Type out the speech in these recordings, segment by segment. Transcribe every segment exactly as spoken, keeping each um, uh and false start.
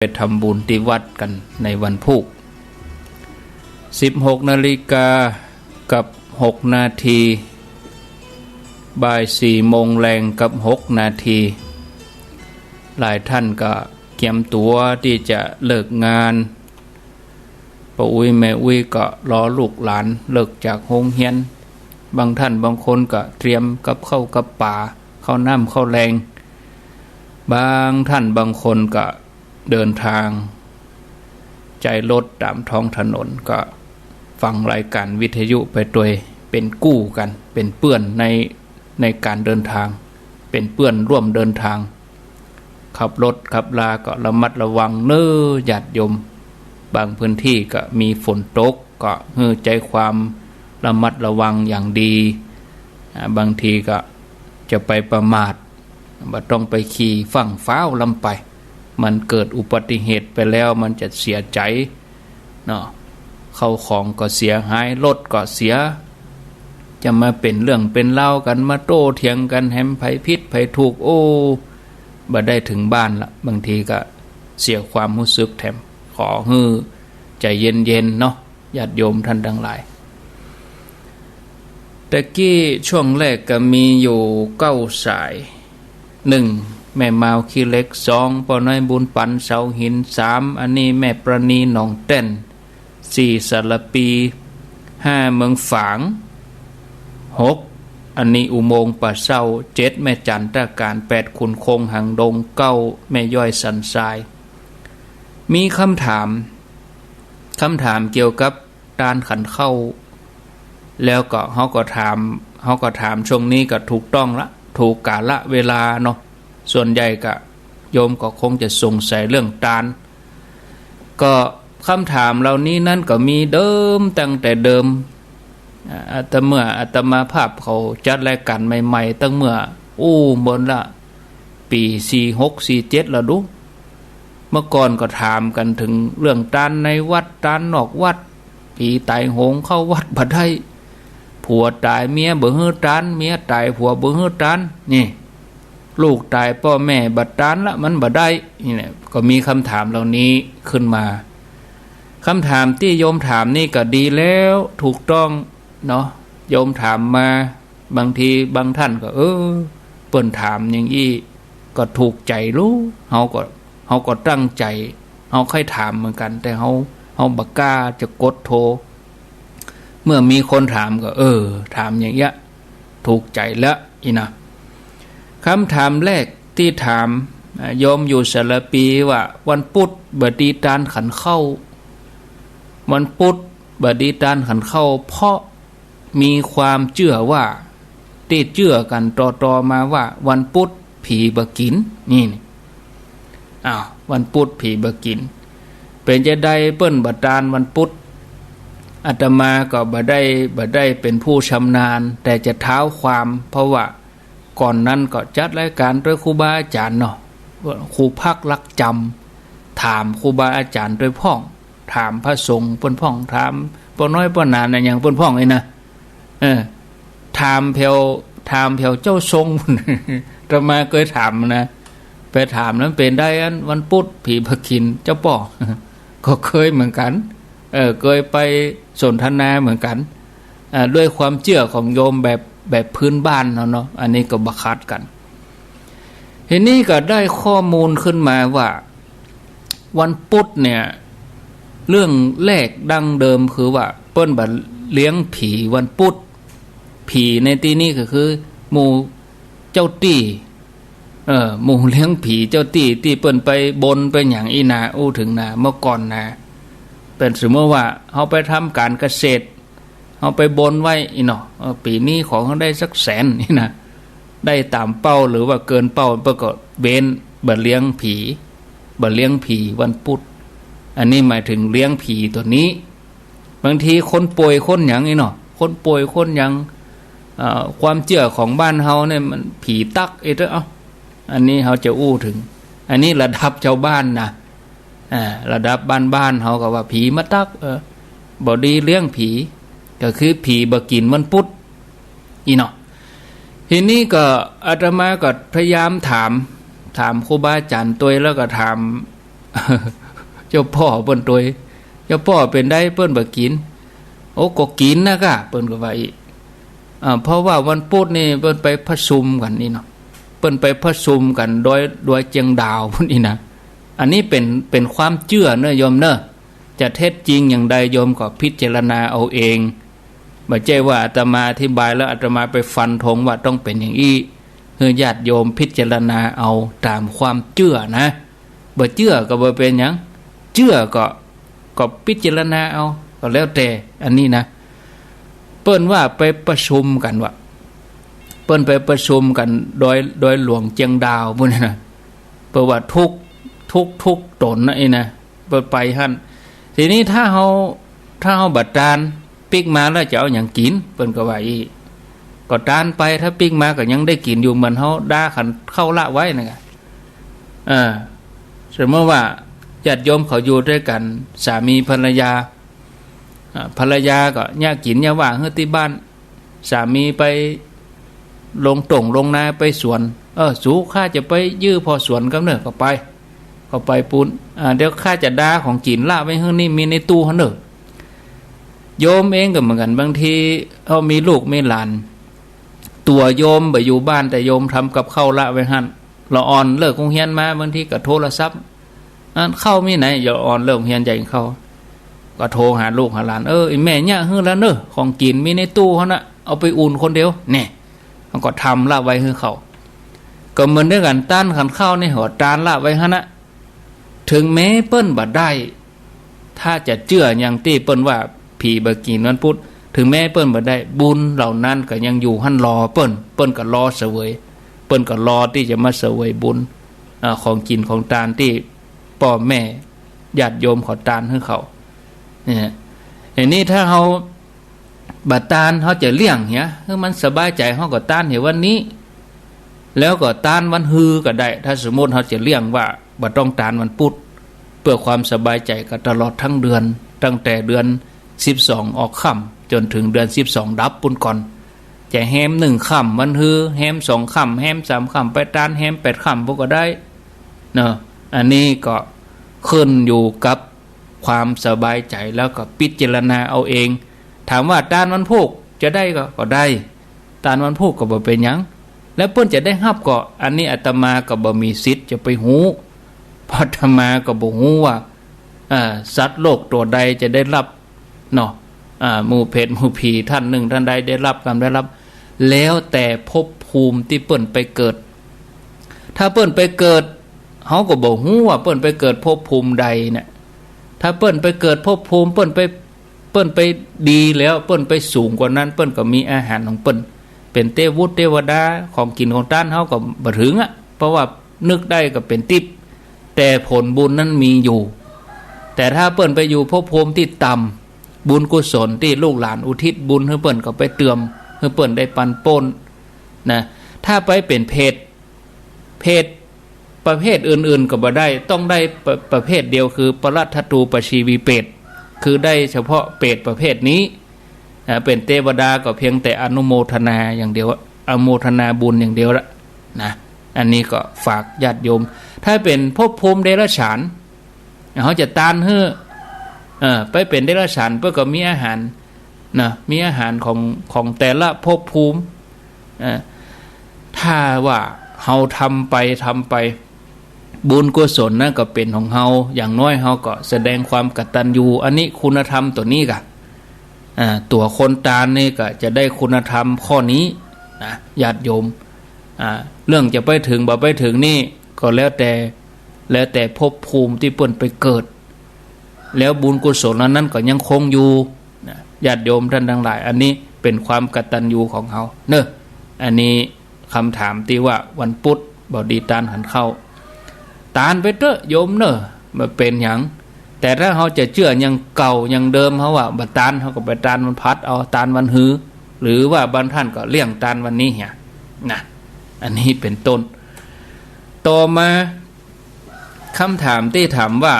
ไปทำบุญตี้วัดกั๋นในวันพูก สิบหกนาฬิกากับหกนาที บ่ายสี่โมงแลงกับหกนาที หลายต้านก็เกียมตั๋วตี้จะเลิกงาน ป้ออุ๊ยแม่อุ๊ยก็รอลูกหลานเลิกจากโฮงเฮียน บางต้านบางคนก็เตรียมกับข้าวกับป๋า ข้าวน้ำข้าวแลง บางต้านบางคนก็เดินตางใจ๊รถต๋ามท้องถนน ก็ฟังรายก๋านวิทยุไปตวย เป๋นกู้กั๋น เป๋นเปื้อนใน ในก๋านเดินตาง เป๋นเปื้อนร่วมเดินตาง ขับรถขับราก็ระมัดระวังเน้อญาติโยม บางพื้นตี้ก็มีฝนตก ก็หื้อใจ๊ความระมัดระวังอย่างดี อ่า บางทีก็จะไปประมาท บ่ต้องไปขี่ฟั่งฟ้าวล้ำไป มันเกิดอุบัติเหตุไปแล้วมันจะเสียใจ๋เนาะ ข้าวของก็เสียหาย รถก็เสีย จะมาเป๋นเรื่องเป๋นราวกั๋น มาโต้เถียงกั๋น แหมใผผิดใผถูก โอ้ บ่ได้เถิงบ้านละ บางทีก็เสียความฮู้สึกแถม ขอหื้อใจ๋เย็นๆ เนาะ ญาติโยมต้านตังหลาย ตะกี้ช่วงแรกก็มีอยู่เก้าสาย หนึ่ง แม่มาวขี้เหล็ก สอง ป้อน้อยบุญปั๋น เสาหิน สาม อันนี้แม่ประณี หนองแต้น สี่ สารภี ห้า เมืองฝาง หก อันนี้อุโมงค์ป่าเศร้า เจ็ด แม่จั๋นตะก๋าน แปด ขุนคงหางดง เก้า แม่ย้อยสันทราย มีกำถาม กำถามเกี่ยวกับ ตานขันข้าว แล้วก็เฮาก็ถาม เฮาก็ถามช่วงนี้ก็ถูกต้องละ ถูกกาละเวลาเนาะ ส่วนใหญ่ก็โยมก็คงจะสงสัยเรื่องตาน ก็กำถามเหล่านี้นั้นก็มีเดิมตั้งแต่เดิม อ่า อาต เมื่ออาตมาภาพเขาจัดรายก๋านใหม่ๆ ตั้งเมื่อ อู้ เมินละ ปี๋สี่หก สี่เจ็ด ละดู เมื่อก่อนก็ถามกั๋นเถิงเรื่องตานในวัด ตานนอกวัด ผีต๋ายโหงเข้าวัดบ่ได้ ผัวต๋ายเมียบ่หื้อตาน เมียต๋ายผัวบ่หื้อตาน นี่ ลูกต๋ายป้อแม่บ่ตานละมันบ่ได้ นี่แหละ ก็มีกำถามเหล่านี้ขึ้นมา กำถามตี้โยมถามนี่ก็ดีแล้ว ถูกต้องเนาะ โยมถามมา บางทีบางต้านก็ เออ เปิ้นถามอย่างอี้ก็ถูกใจ๋ลู เฮาก็ เฮาก็ตั้งใจ๋ เฮาใค่ถามเหมือนกั๋น แต่เฮา เฮาบ่กล้าจะกดโทร เมื่อมีคนถามก็ เออ ถามอย่างเงี้ย ถูกใจ๋ละอี้นะ กำถามแรกตี้ถาม อ่า โยมอยู่สารภีว่า วันปุธบ่ดีตานขันข้าว วันปุธบ่ดีตานขันข้าว เพราะ มีความเจื้อว่า ตี้เจื้อกั๋นต่อๆ มาว่า วันปุธผีบ่กิ๋น นี่ นี่ อ้าว วันปุธผีบ่กิ๋น เป๋นจาใดเปิ้นบ่ตานวันปุธ อาตมาก็บ่ได้ บ่ได้เป๋นผู้ชำนาญ แต่จะเท้าความ เพราะว่าก่อนนั้นก็จัดรายก๋านตวยครูบาอาจ๋ารย์เนาะ ครูพักรักจำ ถามครูบาอาจ๋ารย์ตวยพ่อง ถามพระสงฆ์เปิ้นพ่อง ถามป้อน้อยป้อหนานอะหยังเปิ้นพ่องอี้นะ เออ ถามแผว ถามแผวเจ้าทรง อาตมาเกยถามนะ ไปถามแล้วเป๋นใดอันวันปุธผีบ่กิ๋นเจ้าป้อ ก็เกยเหมือนกั๋น เออ เกยไปสนทนาเหมือนกั๋น อ่า ด้วยความเจื้อของโยมแบบ แบบพื้นบ้านเฮาเนาะ อันนี้ก็บ่ขัดกั๋น ทีนี้ก็ได้ข้อมูลขึ้นมาว่า วันปุธเนี่ย เรื่องแรกดั้งเดิมคือว่าเปิ้นบ่เลี้ยงผีวันปุธ ผีในตี้นี้ก็คือหมู่เจ้าตี้ เออ หมู่เลี้ยงผีเจ้าตี้ ตี้เปิ้นไปบนไปหยังอี้นา อู้เถิงนา เมื่อก่อนนา เป๋นสมมุติว่าเฮาไปทำก๋านเกษตร เฮาไปบนไว้อี้เนาะ เออ ปี๋นี้ขอหื้อได้สักแสนอี้นะ ได้ต๋ามเป้าหรือว่าเกินเป้า เปิ้นก็เว้น บ่เลี้ยงผี บ่เลี้ยงผีวันปุธ อันนี้หมายเถิงเลี้ยงผีตั๋วนี้ บางทีคนป่วยคนหยังอี้เนาะ คนป่วยคนหยัง เอ่อ ความเจื้อของบ้านเฮาเนี่ยมันผีตั๊ก เอ๊ะ เอ้า อันนี้เฮาจะอู้เถิง อันนี้ระดับชาวบ้านนะ อ่า ระดับบ้านๆ เฮาก็ว่าผีมาตั๊ก เออ บ่ดีเลี้ยงผี ก็คือผีบ่กิ๋นวันปุธ อี้เนาะ ทีนี้ก็อาตมาก็พยายามถาม ถามครูบาอาจ๋ารย์ตวย แล้วก็ถาม เจ้าป้อเปิ้นตวย เจ้าป้อเป๋นใดเปิ้นบ่กิ๋น โอ้ ก็กิ๋นนะก้า เปิ้นก็ว่าอี้ อ่า เพราะว่าวันปุ๊ดนี่เปิ้นไปประชุมกั๋นนี่เนาะ เปิ้นไปประชุมกั๋นดอย ดอยเจียงดาวปุ้นอี้นะ อันนี้เป๋น เป๋นความเจื้อเนาะโยมเนาะ จะเท็จจริงอย่างใดโยมก็พิจารณาเอาเอง บ่ใจ้ว่าอาตมาอธิบายแล้วอาตมาไปฟันธงว่าต้องเป๋นอย่างอี้ หื้อญาติโยมพิจารณาเอาต๋ามความเจื้อนะ บ่เจื้อก็บ่เป๋นหยัง เจื้อก็ ก็พิจารณาเอา ก็แล้วแต่ อันนี้นะ เปิ้นว่าไปประชุมกั๋นว่า เปิ้นไปประชุมกั๋นดอย ดอยหลวงเจียงดาวปุ้นนะ เปิ้นว่าทุกข์ ทุกข์ ทุกข์ต๋นนะอี้นะ เปิ้นไปหั้น ทีนี้ถ้าเฮา ถ้าเฮาบ่ตาน ปิ๊กมาแล้วจะเอาหยังกิ๋น เปิ้นก็ว่าอี้ ก็ตานไป ถ้าปิ๊กมาก็ยังได้กิ๋นอยู่ เหมือนเฮาด้าขันข้าวละไว้นั่นกะ อ่า สมมุติว่าญาติโยมเขาอยู่ตวยกั๋น สามีภรรยา อ่า ภรรยาก็เยียะกิ๋นเยียะว่างหื้อตี้บ้าน สามีไปลงต่งลงนาไปสวน เออ สูข้าจะไปยื้อผ่อสวนกำเน่อ ก็ไป ก็ไปปู๊น อ่า เดี๋ยวข้าจะด้าของกิ๋นละไว้หื้อ นี่มีในตู้หั้นเน่อ โยมเองก็เหมือนกั๋น บางทีเฮามีลูกมีหลาน ตั๋วโยมบ่อยู่บ้าน แต่โยมทำกับข้าวละไว้หั้น ละอ่อนเลิกโฮงเฮียนมา บางทีก็โทรศัพท์ อันข้าวมีไหน ละอ่อนเลิกโฮงเฮียนจะกิ๋นข้าว ก็โทรหาลูกหาหลาน เออ ไอ้แม่เยียะหื้อแล้วเน่อ ของกิ๋นมีในตู้หั้นนะ เอาไปอุ่นคนเดียว แน่ มันก็ทำละไว้หื้อเขา ก็เหมือนตวยกั๋น ตานขันข้าวนี่ ก็ตานละไว้หั้นนะ ถึงแม้เปิ้นบ่ได้ ถ้าจะเจื้ออย่างตี้เปิ้นว่าผีบ่กิ๋นวันปุ๊ด ถึงแม้เปิ้นบ่ได้ บุญเหล่านั้นก็ยังอยู่หั้นรอเปิ้น เปิ้นก็รอเสวย เปิ้นก็รอตี้จะมาเสวยบุญ อ่า ของกิ๋นของตานตี้ป้อแม่ญาติโยมเขาตานหื้อเขา เนี่ย อันนี้ถ้าเฮา บ่ตานเฮาจะเลี้ยงเหีย หื้อมันสบายใจ๋ เฮาก็ตานเหียวันนี้ แล้วก็ตานวันฮือก็ได้ ถ้าสมมุติเฮาจะเลี้ยงว่าบ่ต้องตานวันปุ๊ด เปื้อความสบายใจ๋ก็ตลอดตึงเดือน ตั้งแต่เดือนสิบสองออกค่ำจ๋นเถิงเดือนสิบสองดับปู๊นก่อน จะแฮมนึ่งค่ำวันฮือ แฮมสองค่ำ แฮมสามค่ำ ไปตานแฮมแปดค่ำปู๊นก็ได้เนาะ อันนี้ก็ขึ้นอยู่กับ ความสบายใจ๋ แล้วก็พิจารณาเอาเอง ถามว่าตานวันพูกจะได้ก่อ ก็ได้ ตานวันพูกก็บ่เป๋นหยัง แล้วเปิ้นจะได้ฮับก่อ อันนี้อาตมาก็บ่มีสิทธิ์จะไปฮู้ เพราะอาตมาก็บ่ฮู้ว่า อ่า สัตว์โลกตั๋วใดจะได้ฮับเนาะ อ่า หมู่เปรตหมู่ผีต้านนึ่งต้านใดได้ฮับกำได้ฮับ แล้วแต่ภพภูมิตี้เปิ้นไปเกิด ถ้าเปิ้นไปเกิด เฮาก็บ่ฮู้ว่าเปิ้นไปเกิดภพภูมิใดเนี่ย ถ้าเปิ้นไปเกิดภพภูมิ เปิ้นไป เปิ้นไปดีแล้ว เปิ้นไปสูงกว่านั้น เปิ้นก็มีอาหารของเปิ้น เป๋นเตวุตรเตวดา ของกิ๋นของตานเฮาก็บ่เถิงอะ เพราะว่านึกได้ก็เป๋นติ๊บ แต่ผลบุญนั้นมีอยู่ แต่ถ้าเปิ้นไปอยู่ภพภูมิตี้ต่ำ บุญกุศลตี้ลูกหลานอุทิศบุญหื้อเปิ้นก็ไปเติม หื้อเปิ้นได้ปันป๊น นะ ถ้าไปเป๋นเปรต เปรตประเภทอื่นๆก็บ่ได้ ต้องได้ประ ประเภทเดียว คือปรัตถทูปชีวีเปรต คือได้เฉพาะเปรตประเภทนี้ อ่า เป๋นเตวดาก็เพียงแต่อนุโมทนาอย่างเดียว อนุโมทนาบุญอย่างเดียวละนะ อันนี้ก็ฝากญาติโยม ถ้าเป๋นภพภูมิเดรัจฉาน เฮาจะตานหื้อ เอ่อ ไปเป๋นเดรัจฉาน เปิ้นก็มีอาหาร นะ มีอาหารของ ของแต่ละภพภูมิ เอ่อ ถ้าว่าเฮาทำไป ทำไป บุญกุศลนั้นก็เป๋นของเฮา อย่างน้อยเฮาก็แสดงความกตัญญู อันนี้คุณธรรมตั๋วนี้ก่อ อ่า ตั๋วคนตานนี่ก็จะได้คุณธรรมข้อนี้นะ ญาติโยม อ่า เรื่องจะไปเถิงบ่ไปเถิงนี่ก็แล้วแต่ แล้วแต่ภพภูมิตี้เปิ้นไปเกิด แล้วบุญกุศลเหล่านั้นก็ยังคงอยู่นะ ญาติโยมต้านตังหลาย อันนี้เป๋นความกตัญญูของเฮาเนาะ อันนี้ กำถามตี้ว่าวันปุ๊ดบ่ดีตานขันข้าว ตานไปเต๊อะโยมเน่อ บ่เป๋นหยัง แต่ถ้าเฮาจะเจื้ออย่างเก่าอย่างเดิม เฮาว่าบ่ตาน เฮาก็ไปตานวันพฤหัสเอา ตานวันฮือ หรือว่าบางต้านก็เลี่ยงตานวันนี้เหียนะ อันนี้เป๋นต้น ต่อมา กำถามตี้ถามว่า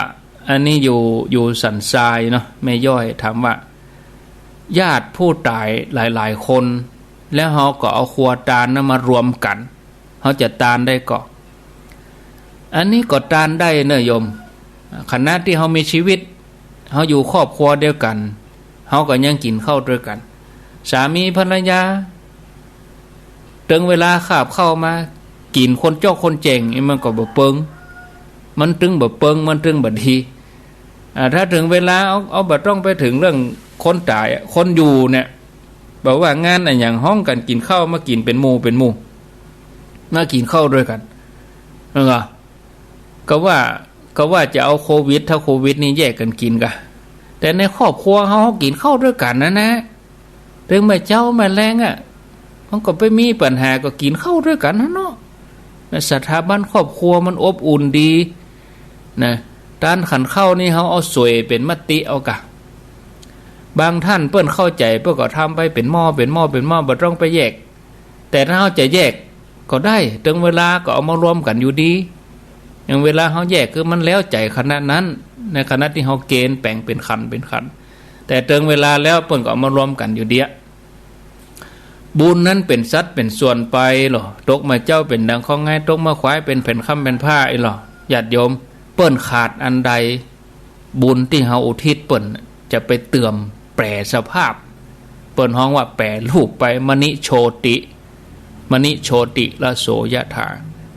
อันนี้อยู่ อยู่สันทรายเนาะ แม่ย้อยถามว่า ญาติผู้ต๋ายหลายๆ คน แล้วเฮาก็เอาครัวตานนั้นมารวมกั๋น เฮาจะตานได้ก่อ อันนี้ก็ตานได้เนาะโยม ขณะตี้เฮามีจีวิต เฮาอยู่ครอบครัวเดียวกั๋น เฮาก็ยังกิ๋นข้าวตวยกั๋น สามีภรรยา เถิงเวลาคาบข้าวมา กิ๋นคนจอกคนแจ้ง อี้มันก็บ่เปิง มันตึงบ่เปิง มันตึงบ่ดี อ่า ถ้าเถิงเวลา เอา เอาบ่ต้องไปเถิงเรื่องคนต๋ายอะ คนอยู่เนี่ย บ่ว่างานอะหยัง ฮ้องกั๋นกิ๋นข้าว มากิ๋นเป๋นหมู่เป๋นหมู่ มากิ๋นข้าวตวยกั๋น เออ ก็ว่า ก็ว่าจะเอาโควิด ถ้าโควิดนี่แยกกั๋นกิ๋นก่ะ แต่ในครอบครัวเฮา เฮากิ๋นข้าวตวยกั๋นนะนะ เถิงบ่าเจ๊าบ่าแลงอะ มันก็ไปมีปัญหา ก็กิ๋นข้าวตวยกั๋นนะเนาะ สถาบันครอบครัวมันอบอุ่นดีนะ ต้านขันข้าวนี่เฮาเอาสวยเป๋นมติเอาก่ะ บางต้านเปิ้นเข้าใจ๋ เปิ้นก็ทำไปเป๋นหม้อ เป๋นหม้อ เป๋นหม้อ บ่ต้องไปแยก แต่ถ้าเฮาจะแยกก็ได้ เถิงเวลาก็เอามารวมกั๋นอยู่ดี อย่างเวลาเฮาแยกคือมันแล้วใจ๋ขณะนั้น ในขณะตี้เฮาเกณฑ์แป๋งเป๋นขันเป๋นขัน แต่เถิงเวลาแล้วเปิ้นก็เอามารวมกั๋นอยู่เดีย บุญนั้นเป๋นสัดเป๋นส่วนไปลอ ตกบ่าเจ๊าเป๋นดังข้องไง ตกบ่าควายเป๋นแผ่นค่ำแผ่นผ้าอี้ลอ ญาติโยม เปิ้นขาดอันใด บุญตี้เฮาอุทิศเปิ้นจะไปเติมแปรสภาพ เปิ้นฮ้องว่าแปรรูปไป มณิโชติ มณิโชติระโสยถา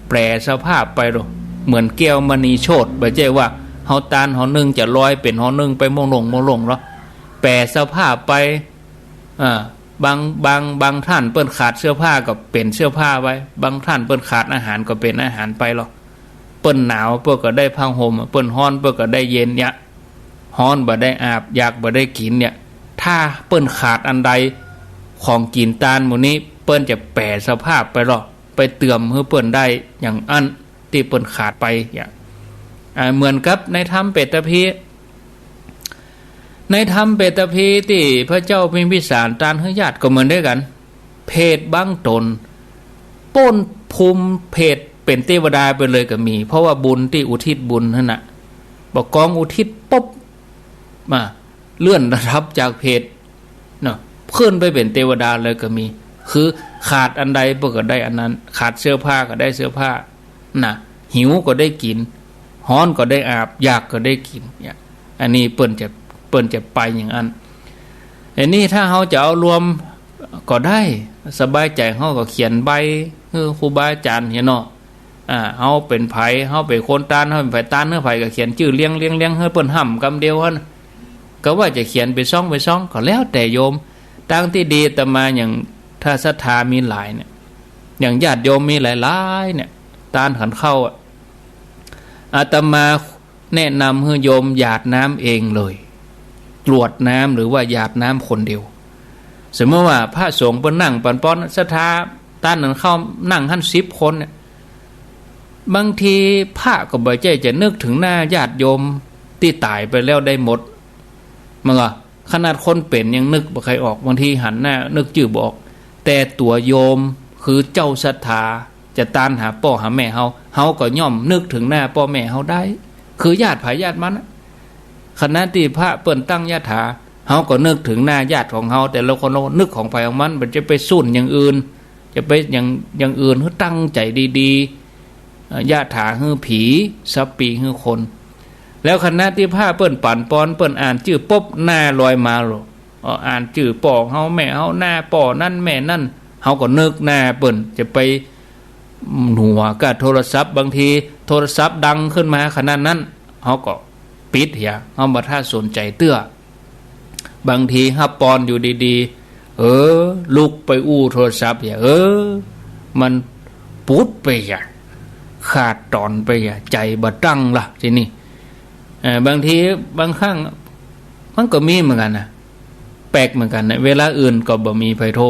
แปรสภาพไปลอ เหมือนแก้วมณีโชติ บ่ใจ้ว่าเฮาตานหอนึ่งจะลอยเป๋นหอนึ่งไปม่วงลงม่วงลงลอ แปรสภาพไป อ่า บาง บาง บางต้านเปิ้นขาดเสื้อผ้าก็เป๋นเสื้อผ้าไป บางต้านเปิ้นขาดอาหารก็เป๋นอาหารไปลอ เปิ้นหนาวเปิ้นก็ได้ผ้าห่ม เปิ้นฮ้อนเปิ้นก็ได้เย็นเนี่ย ฮ้อนบ่ได้อาบ อยากบ่ได้กิ๋นเนี่ย ถ้าเปิ้นขาดอันใด ของกิ๋นตานหมู่นี้ เปิ้นจะแปรสภาพไปลอ ไปเติมหื้อเปิ้นได้อย่างอั้นตี้เปิ้นขาดไปเนี่ย อ่า เหมือนกับในธรรมเปตพี ในธรรมเปตพีตี้พระเจ้าพิมพิสารตานหื้อญาติก็เหมือนเดียวกั๋น เปรตบางต๋น ป๊นภูมิเปรตเป๋นเตวดาไปเลยก็มี เพราะว่าบุญตี้อุทิศบุญหั้นน่ะ บ่ากองอุทิศปุ๊บ มาเลื่อนระดับจากเปรตเนาะ ขึ้นไปเป๋นเตวดาเลยก็มี คือขาดอันใดเปิ้นก็ได้อันนั้น ขาดเสื้อผ้าก็ได้เสื้อผ้า น่ะ หิวก็ได้กิ๋น ฮ้อนก็ได้อาบ อยากก็ได้กิ๋นเนี่ย อันนี้เปิ้นจะ เปิ้นจะไปอย่างอั้น อันนี้ถ้าเฮาจะเอารวมก็ได้ สบายใจ๋เฮาก็เขียนใบหื้อครูบาอาจ๋ารย์เหียเนาะ อ่า เฮาเป๋นใผ เฮาเป๋นคนตาน เฮาเป๋นใผตานหื้อใผ ก็เขียนจื้อเรียง เรียง เรียงหื้อเปิ้นห้ำกำเดียวหั้น ก็ว่าจะเขียนเป๋นซอง เป๋นซอง ก็แล้วแต่โยม ตางตี้ดี อาตมาอย่าง ถ้าศรัทธามีหลายเนี่ย อย่างญาติโยมมีหลายๆ เนี่ย ตานขันข้าวอะ อาตมาแนะนำหื้อโยมหยาดน้ำเองเลย กรวดน้ำหรือว่าหยาดน้ำคนเดียว สมมุติว่าพระสงฆ์เปิ้นนั่งปั๋นปอน ศรัทธาตานขันข้าวนั่งหั้นสิบคนเนี่ย บางทีพระก็บ่ใจ้จะนึกเถิงหน้าญาติโยมตี้ต๋ายไปแล้วได้หมด มันก็ ขนาดคนเป๋นยังนึกบ่ใค่ออก บางทีหันหน้านึกจื้อบ่ออก แต่ตั๋วโยมคือเจ้าศรัทธา จะตานหาป้อหาแม่เฮา เฮาก็ย่อมนึกเถิงหน้าป้อแม่เฮาได้ คือญาติใผญาติมันน่ะ ขณะตี้พระเปิ้นตั้งยาถา เฮาก็นึกเถิงหน้าญาติของเฮา แต่ละคนเรานึกของใผของมัน บ่จะไปสูนอย่างอื่น จะไปอย่าง อย่างอื่น หื้อตั้งใจ๋ดีๆ เอ่อ ยะถาหื้อผี สัพพีหื้อคน แล้วขณะตี้พระเปิ้นปั๋นปอน เปิ้นอ่านจื้อปุ๊บ หน้าลอยมาโลด เอ่อ อ่านจื้อป้อเฮาแม่เฮา หน้าป้อนั้นแม่นั้น เฮาก็นึกหน้าเปิ้น จะไปหนัวกับโทรศัพท์ บางทีโทรศัพท์ดังขึ้นมาขนาดนั้น เฮาก็ปิดเหีย เฮาบ่ถ้าสนใจ๋เตื้อ บางทีฮับปอนอยู่ดีๆ เออ ลุกไปอู้โทรศัพท์เหีย เออ มันปุ๊ดไปเหีย ขาดต๋อนไปเหีย ใจ๋บ่ตั้งละทีนี้ เอ่อ บางทีบางครั้งมันก็มีเหมือนกั๋นนะ แปลกเหมือนกั๋นนะ เวลาอื่นก็บ่มีใผโทร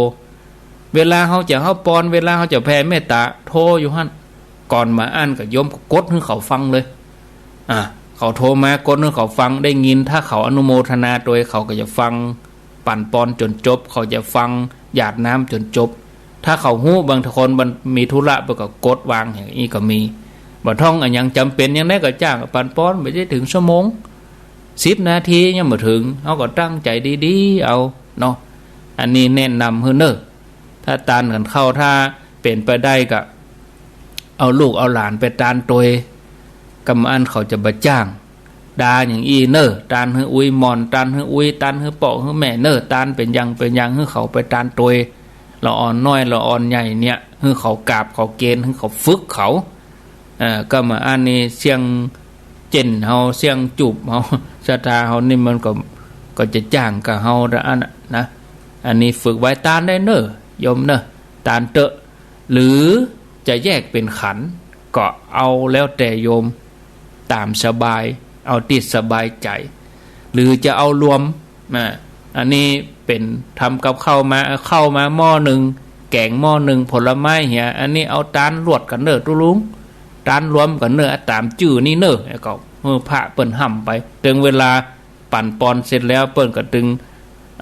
เวลาเฮาจะฮับปอน เวลาเฮาจะแผ่เมตต๋า โทรอยู่หั้น ก่อนบ่าอั้นก็โยมก็กดหื้อเขาฟังเลย อ่า เขาโทรมากดหื้อเขาฟัง ได้ยิน ถ้าเขาอนุโมทนาตวย เขาก็จะฟัง ปั๋นปอนจ๋นจบ เขาจะฟัง หยาดน้ำจ๋นจบ ถ้าเขาฮู้ บางคนมันมีธุระ เปิ้นก็กดวาง อย่างอี้ก็มี บ่ต้องอะหยัง จ๋ำเป๋นอย่างใดก็จ้าง ปั๋นปอน บ่ใจ้เถิงชั่วโมง สิบนาทียังบ่เถิง เฮาก็ตั้งใจ๋ดีๆ เอาเนาะ อันนี้แนะนำหื้อเน่อ ถ้าตานขันข้าว ถ้าเป๋นไปได้ก็เอาลูกเอาหลานไปตานตวย กำอั้นเขาจะบ่จ้าง ตาอย่างอี้เน่อ ตานหื้ออุ๊ยหม่อน ตานหื้ออุ๊ย ตานหื้อป้อหื้อแม่เน่อ ตานเป๋นอย่างเป๋นอย่าง หื้อเขาไปตานตวย ละอ่อนน้อยละอ่อนใหญ่เนี่ย หื้อเขากราบเขาเก๋ณฑ์ หื้อเขาฝึกเขา เอ่อ ก็มาอันนี้เสี้ยงเจ้นเฮา เสี้ยงจูบเฮา ศรัทธาเฮานี่มันก็ ก็จะจ้างกับเฮาละอันน่ะนะ อันนี้ฝึกไว้ ตานได้เน่อ โยมเน่อ ตานเต๊อะ หรือจะแยกเป๋นขันธ์ก็เอาแล้วแต่โยม ต๋ามสบาย เอาตี้สบายใจ๋ หรือจะเอารวม นะ อันนี้เป๋นทำกับข้าวมา เอาข้าวมาหม้อนึ่ง แก๋งหม้อนึ่ง ผลไม้เหีย อันนี้เอาตานรวมกั๋นเน่อตุ๊ลุง ตานรวมกั๋นเน่อ เอาต๋ามจื้อนี้เน่อ แล้วก็หื้อพระเปิ้นห้ำไป เถิงเวลาปั๋นปอนเสร็จแล้ว เปิ้นก็ตึง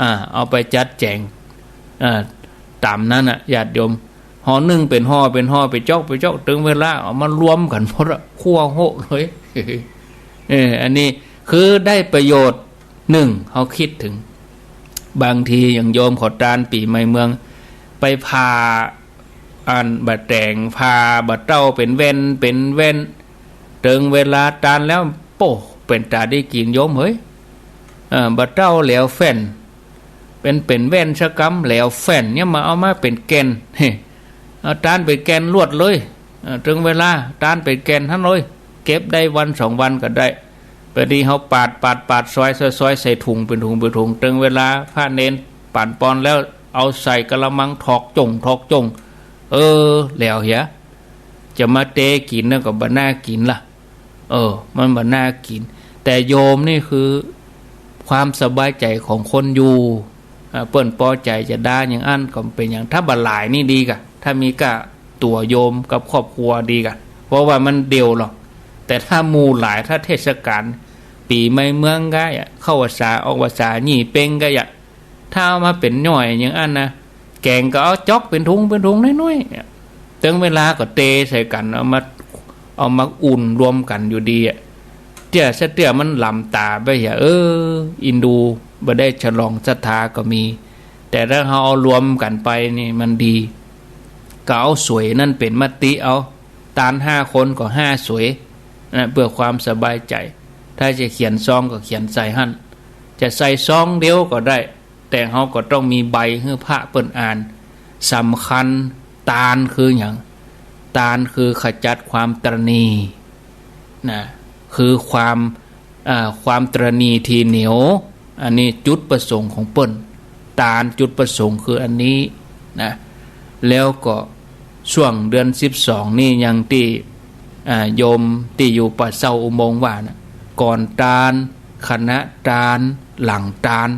อ่า เอาไปจัดแจ๋ง อ่า ต๋ามนั้นน่ะ ญาติโยม ห่อนึ่งเป๋นห่อเป๋นห่อ เป๋นจ๊อกเป๋นจ๊อก เถิงเวลาเอามารวมกั๋นหมดอะ ครัวโฮะเลย เออ อันนี้คือได้ประโยชน์ นึ่ง เฮาคิดเถิง บางทีอย่างโยมขอตานปี๋ใหม่เมือง ไปผ่าอันบ่าแต๋ง ผ่าบ่าเต้าเป๋นแว่น เป๋นแว่น เถิงเวลาตานแล้ว โป้ เป๋นต๋าได้กิ๋นโยมเหย เออ บ่าเต้าแหลวแฟ้น เป๋น เป๋นแว่นซะกำ แหลวแฟ้น เนี่ยมาเอามาเป๋นแก่น เฮ้ เอาตานเป๋นแก่นลวดเลย เออ เถิงเวลาตานเป๋นแก่นหั้นเลย เก็บได้วันสองวันก็ได้ บาดนี้เฮาปาด ปาด ปาด ซอย ซอย ซอย ใส่ถุงเป๋นถุงเป๋นถุง เถิงเวลาพระเณรปั๋นปอนแล้ว เอาใส่กะละมัง ถอกจ่ง ถอกจ่ง เออ แหลวเหีย จะมาเตกิ๋นแล้วก็บ่น่ากิ๋นละ เออ มันบ่น่ากิ๋น แต่โยมนี่คือความสบายใจ๋ของคนอยู่ อ่า เปิ้นปอใจ๋จะดาอย่างอั้นก็เป๋นหยัง ถ้าบ่หลายนี่ดีก่ะ ถ้ามีก้าตั๋วโยมกับครอบครัวดีก่ะ เพราะว่ามันเดี่ยวหรอก แต่ถ้าหมู่หลาย ถ้าเทศกาล ปี๋ใหม่เมืองก็อะ เข้าพรรษา ออกพรรษา ยี่เป็งก็อะ ถ้าเอามาเป๋นหน่วยอย่างอั้นนะ แก๋งก็เอาจ๊อกเป๋นถุง เป๋นถุงน้อยๆ เนี่ย เถิงเวลาก็เตใส่กั๋น เอามา เอามาอุ่นรวมกั๋นอยู่ดีอะ เตื้อซะเตื้อมันหลำต๋าไปเหีย เออ อินดูบ่ได้ฉลองศรัทธาก็มี แต่ถ้าเฮาเอารวมกั๋นไปนี่มันดี ก็เอาสวยนั่นเป๋นมติเอา ตานห้าคนก็ห้าสวยนะ เพื่อความสบายใจ๋ ถ้าจะเขียนซองก็เขียนใส่หั้น จะใส่ซองเดียวก็ได้ แต่เฮาก็ต้องมีใบหื้อพระเปิ้นอ่าน สำคัญ ตานคือหยัง ตานคือขจัดความตระหนี่นะ คือความ อ่า ความตระหนี่ตี้เหนียว อันนี้จุดประสงค์ของเปิ้น ตานจุดประสงค์คืออันนี้นะ แล้วก็ช่วงเดือนสิบสองนี่อย่างตี้ อ่า โยมตี้อยู่ป่าเศร้าอุโมงค์ว่านะ ก่อนตาน ขณะตาน หลังตาน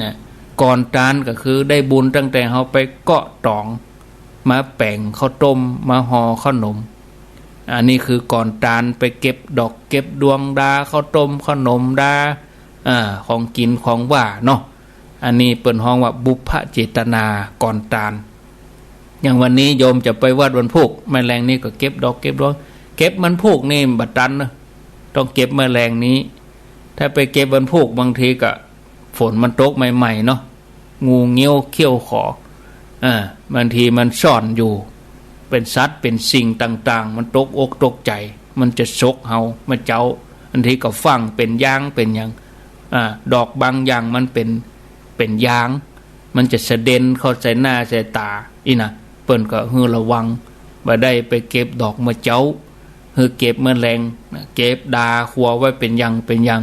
นะ ก่อนตานก็คือได้บุญตั้งแต่เฮาไปเกาะต๋อง มาแป๋งข้าวต้ม มาห่อขนม อันนี้คือก่อนตาน ไปเก็บดอกเก็บดวงดา ข้าวต้มขนมดา อ่า ของกิ๋นของหว่านเนาะ อันนี้เปิ้นฮ้องว่าบุพเจตนา ก่อนตาน อย่างวันนี้โยมจะไปวัดวันพูก แม่แลงนี้ก็เก็บดอกเก็บดวง เก็บวันพูกนี่บ่ตันเนาะ ต้องเก็บแม่แลงนี้ ถ้าไปเก็บวันพูกบางทีก็ ฝนมันตกใหม่ๆ เนาะ งูเงี้ยวเขี้ยวขอ อ่า บางทีมันซ่อนอยู่ เป๋นสัตว์เป๋นสิ่งต่างๆ มันตกอกตกใจ๋ มันจะฉกเฮามาเจ๊า บางทีก็ฟั่งเป๋นยางเป๋นหยัง อ่า ดอกบางอย่างมันเป๋น เป๋นยาง มันจะสะเด็นเข้าใส่หน้าใส่ต๋า อี้นะ เปิ้นก็หื้อระวัง บ่ได้ไปเก็บดอกมาเจ๊า หื้อเก็บแม่แลงนะ เก็บดาครัวไว้เป๋นอย่างเป๋นอย่าง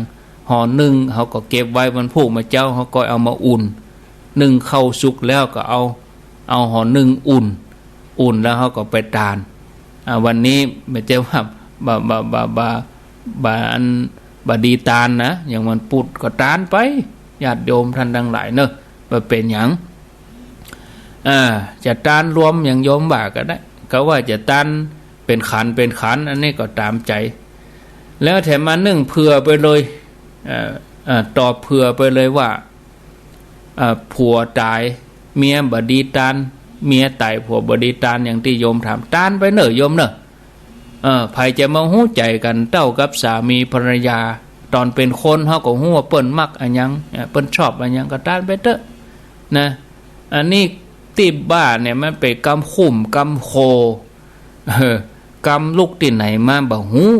ห่อนึ่งเฮาก็เก็บไว้วันพูกมาเจ๊า เฮาก็เอามาอุ่น นึ่งข้าวสุกแล้วก็เอา เอาห่อนึ่งอุ่น อุ่นแล้วเฮาก็ไปตาน อ่า วันนี้บ่ใจ้ว่า บ่ บ่ บ่ บ่ บ่ อัน บ่ดีตานนะ อย่างวันปุธก็ตานไป ญาติโยมท่านตังหลายเนาะ บ่เป๋นหยัง อ่า จะตานรวมอย่างโยมว่าก็ได้ ก็ว่าจะตานเป๋นขันธ์เป๋นขันธ์ อันนี้ก็ต๋ามใจ๋ แล้วแถมมานึ่งเผื่อไปเลย เอ่อ เอ่อ ตอบเผื่อไปเลยว่า เอ่อ ผัวต๋าย เมียบ่ดีตาน เมียต๋าย ผัวบ่ดีตาน อย่างตี้โยมถาม ตานไปเน่อโยมเน่อ เออ ใผจะมาฮู้ใจ๋กั๋นเต้ากับสามีภรรยา ต๋อนเป๋นคนเฮาก็ฮู้ว่าเปิ้นมักอะหยัง เอ่อ เปิ้นชอบอะหยังก็ตานไปเต๊อะ นะ อันนี้ตี้บ้าเนี่ยมันเป๋นกำขุมกำโค เออ กำลุกตี้ไหนมาบ่ฮู้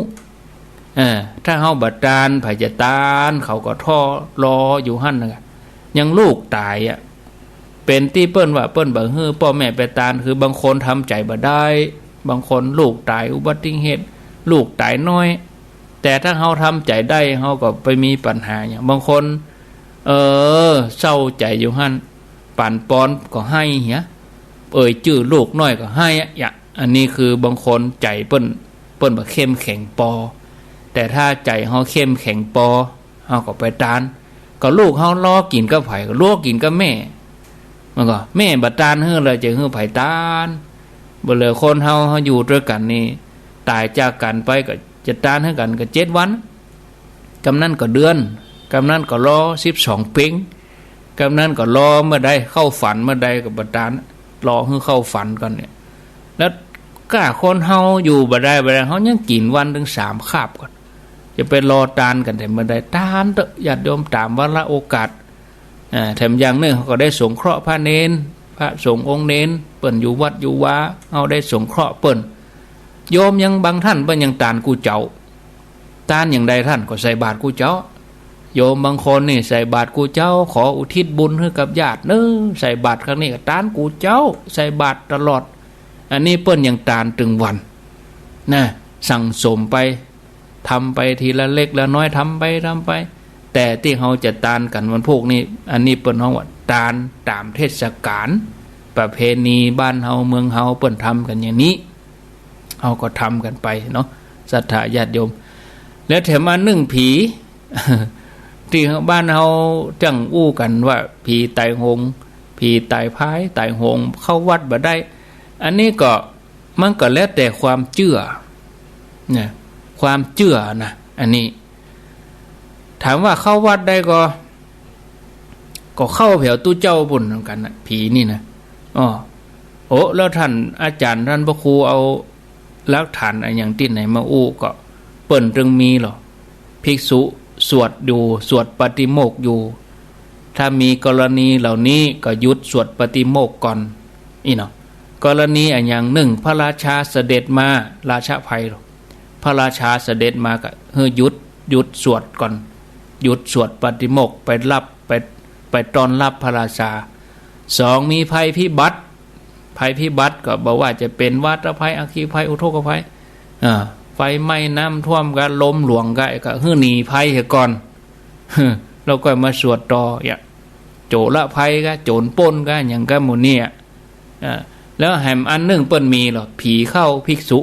เออ ถ้าเฮาบ่ตาน ใผจะตาน เขาก็ท่อรออยู่หั้นน่ะ ยังลูกต๋ายอะ เป๋นตี้เปิ้นว่าเปิ้นบ่หื้อป้อแม่ไปตาน คือบางคนทำใจ๋บ่ได้ บางคนลูกต๋ายอุบัติเหตุ ลูกต๋ายน้อย แต่ถ้าเฮาทำใจ๋ได้ เฮาก็ไปมีปัญหาหยัง บางคน เออ เศร้าใจ๋อยู่หั้น ปั๋นปอนก็ไห้เหีย เอ่ยจื้อลูกน้อยก็ไห้อะ อันนี้คือบางคนใจ๋เปิ้น เปิ้นบ่เข้มแข็งปอ แต่ถ้าใจ๋เฮาเข้มแข็งปอ เฮาก็ไปตาน ก็ลูกเฮาลอกิ๋นกับใผ ก็ลอกิ๋นกับแม่ มันก็แม่บ่ตานหื้อแล้วจะหื้อใผตาน บ่เหลือคนเฮา เฮาอยู่ตวยกั๋นนี่ ต๋ายจากกั๋นไปก็จะตานหื้อกั๋นก็เจ็ดวัน กำนั้นก็เดือน กำนั้นก็รอสิบสองเพ็ง กำนั้นก็รอเมื่อใดเข้าฝันเมื่อใดก็บ่ตาน รอหื้อเข้าฝันก่อนเนี่ย แล้วก้าคนเฮาอยู่บ่ได้บ่ได้ เฮายังกิ๋นวันเถิงสามคาบก่อน จะไปรอตานกั๋นแต่เมื่อใด ตานเต๊อะญาติโยม ต๋ามวาระโอกาส อ่า แถมอย่างนึ่งเฮาก็ได้สงเคราะห์พระเณร พระสงฆ์องค์เณร เปิ้นอยู่วัดอยู่วา เฮาได้สงเคราะห์เปิ้น โยมยังบางท่านเปิ้นยังตานกู้เจ้า ตานอย่างใดท่านก็ใส่บาตรกู้เจ้า โยมบางคนนี่ใส่บาตรกู้เจ้า ขออุทิศบุญหื้อกับญาติเน้อ ใส่บาตรครั้งนี้ก็ตานกู้เจ้า ใส่บาตรตลอด อันนี้เปิ้นยังตานตึงวัน นะ สั่งสมไป ทำไปทีละเล็กละน้อย ทำไป ทำไป แต่ตี้เฮาจะตานกั๋นวันพูกนี่ อันนี้เปิ้นฮ้องว่าตานต๋ามเทศกาล ประเพณีบ้านเฮาเมืองเฮาเปิ้นทำกั๋นอย่างนี้ เฮาก็ทำกั๋นไปเนาะ ศรัทธาญาติโยม แล้วแถมอันนึ่งผี ตี้บ้านเฮาจั่งอู้กั๋นว่าผีต๋ายโหง ผีต๋ายพาย ต๋ายโหง เข้าวัดบ่ได้ อันนี้ก็ มันก็แล้วแต่ความเจื้อ นะ ความเจื้อนะ อันนี้ ถามว่าเข้าวัดได้ก็ ก็เข้าแผวตุ๊เจ้าปุ้นเหมือนกั๋นนะ ผีนี่นะ อ้อ โอ้ แล้วท่านอาจ๋ารย์ท่านพระครูเอาหลักฐานอะหยังตี้ไหนมาอู้ ก็เปิ้นตึงมีลอ ภิกษุสวดอยู่ สวดปาติโมกข์อยู่ ถ้ามีกรณีเหล่านี้ก็หยุดสวดปาติโมกข์ก่อน อี้เนาะ กรณีอะหยังนึ่ง พระราชาเสด็จมา ราชภัยลอ พระราชาเสด็จมาก็หื้อหยุด หยุดสวดก่อน หยุดสวดปาติโมกข์ ไปรับ ไป ไปต้อนรับพระราชา สอง มีภัยพิบัติ ภัยพิบัติก็บ่ว่าจะเป๋นวาตภัย อัคคีภัย อุทกภัย อ่า ไฟไหม้ น้ำท่วมกา ลมหลวงกา ก็หื้อหนีภัยเสียก่อน แล้วก็มาสวดต่อ เนี่ย โจรภัยกา โจรปล้นกา หยังกาหมู่เนี่ย อ่า แล้วแถมอันนึ่งเปิ้นมีลอ ผีเข้าภิกษุ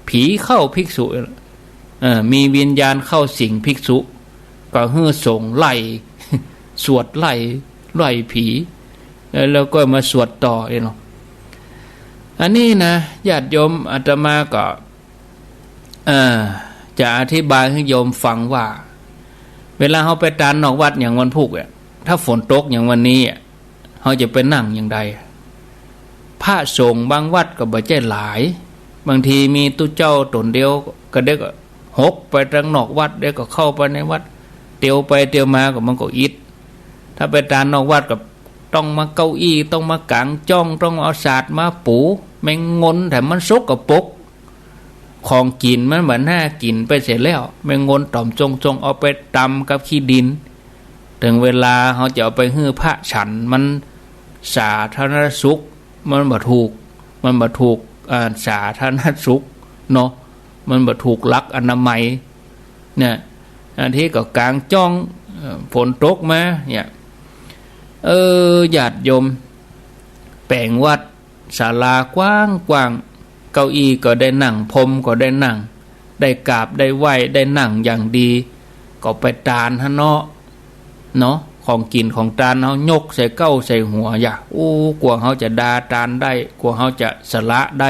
ผีเข้าภิกษุ เออ มีวิญญาณเข้าสิงภิกษุ ก็หื้อสงฆ์ไล่ สวดไล่ ไล่ผี แล้ว แล้วก็มาสวดต่อเองเนาะ อันนี้นะ ญาติโยม อาตมาก็ เอ่อ จะอธิบายหื้อโยมฟังว่า เวลาเฮาไปตานนอกวัดอย่างวันพูกเนี่ย ถ้าฝนตกอย่างวันนี้อะ เฮาจะไปนั่งอย่างใด พระสงฆ์บางวัดก็บ่ใจ้หลาย บางทีมีตุ๊เจ้าต๋นเดียว ก็เด็กก็หกไปตังนอกวัด เด็กก็เข้าไปในวัด เตียวไปเตียวมาก็มันก็อิด ถ้าไปตานนอกวัดก็ต้องมาเก้าอี้ ต้องมากางจ้อง ต้องเอาสาดมาปู แมงงนแถมมันสกปรก ของกิ๋นมันบ่น่ากิ๋นไปเสียแล้ว แมงงนต่อมจงๆ เอาไปตำกับขี้ดิน เถิงเวลาเฮาจะเอาไปหื้อพระฉัน มันสาธารณสุข มันบ่ถูก มันบ่ถูก อ่า สาธารณสุขเนาะ มันบ่ถูกหลักอนามัย เนี่ย อันที่ก็กางจ้อง เอ่อ ฝนตกมา เนี่ย เออ ญาติโยม แป๋งวัด ศาลากว้างๆ เก้าอี้ก็ได้นั่ง พรมก็ได้นั่ง ได้กราบได้ไหว้ ได้นั่งอย่างดี ก็ไปตานหั้นเนาะ เนาะ ของกิ๋นของตานเฮายกใส่เก๊าใส่หัว อย่า โอ้ กว่าเฮาจะดาตานได้ กว่าเฮาจะสละได้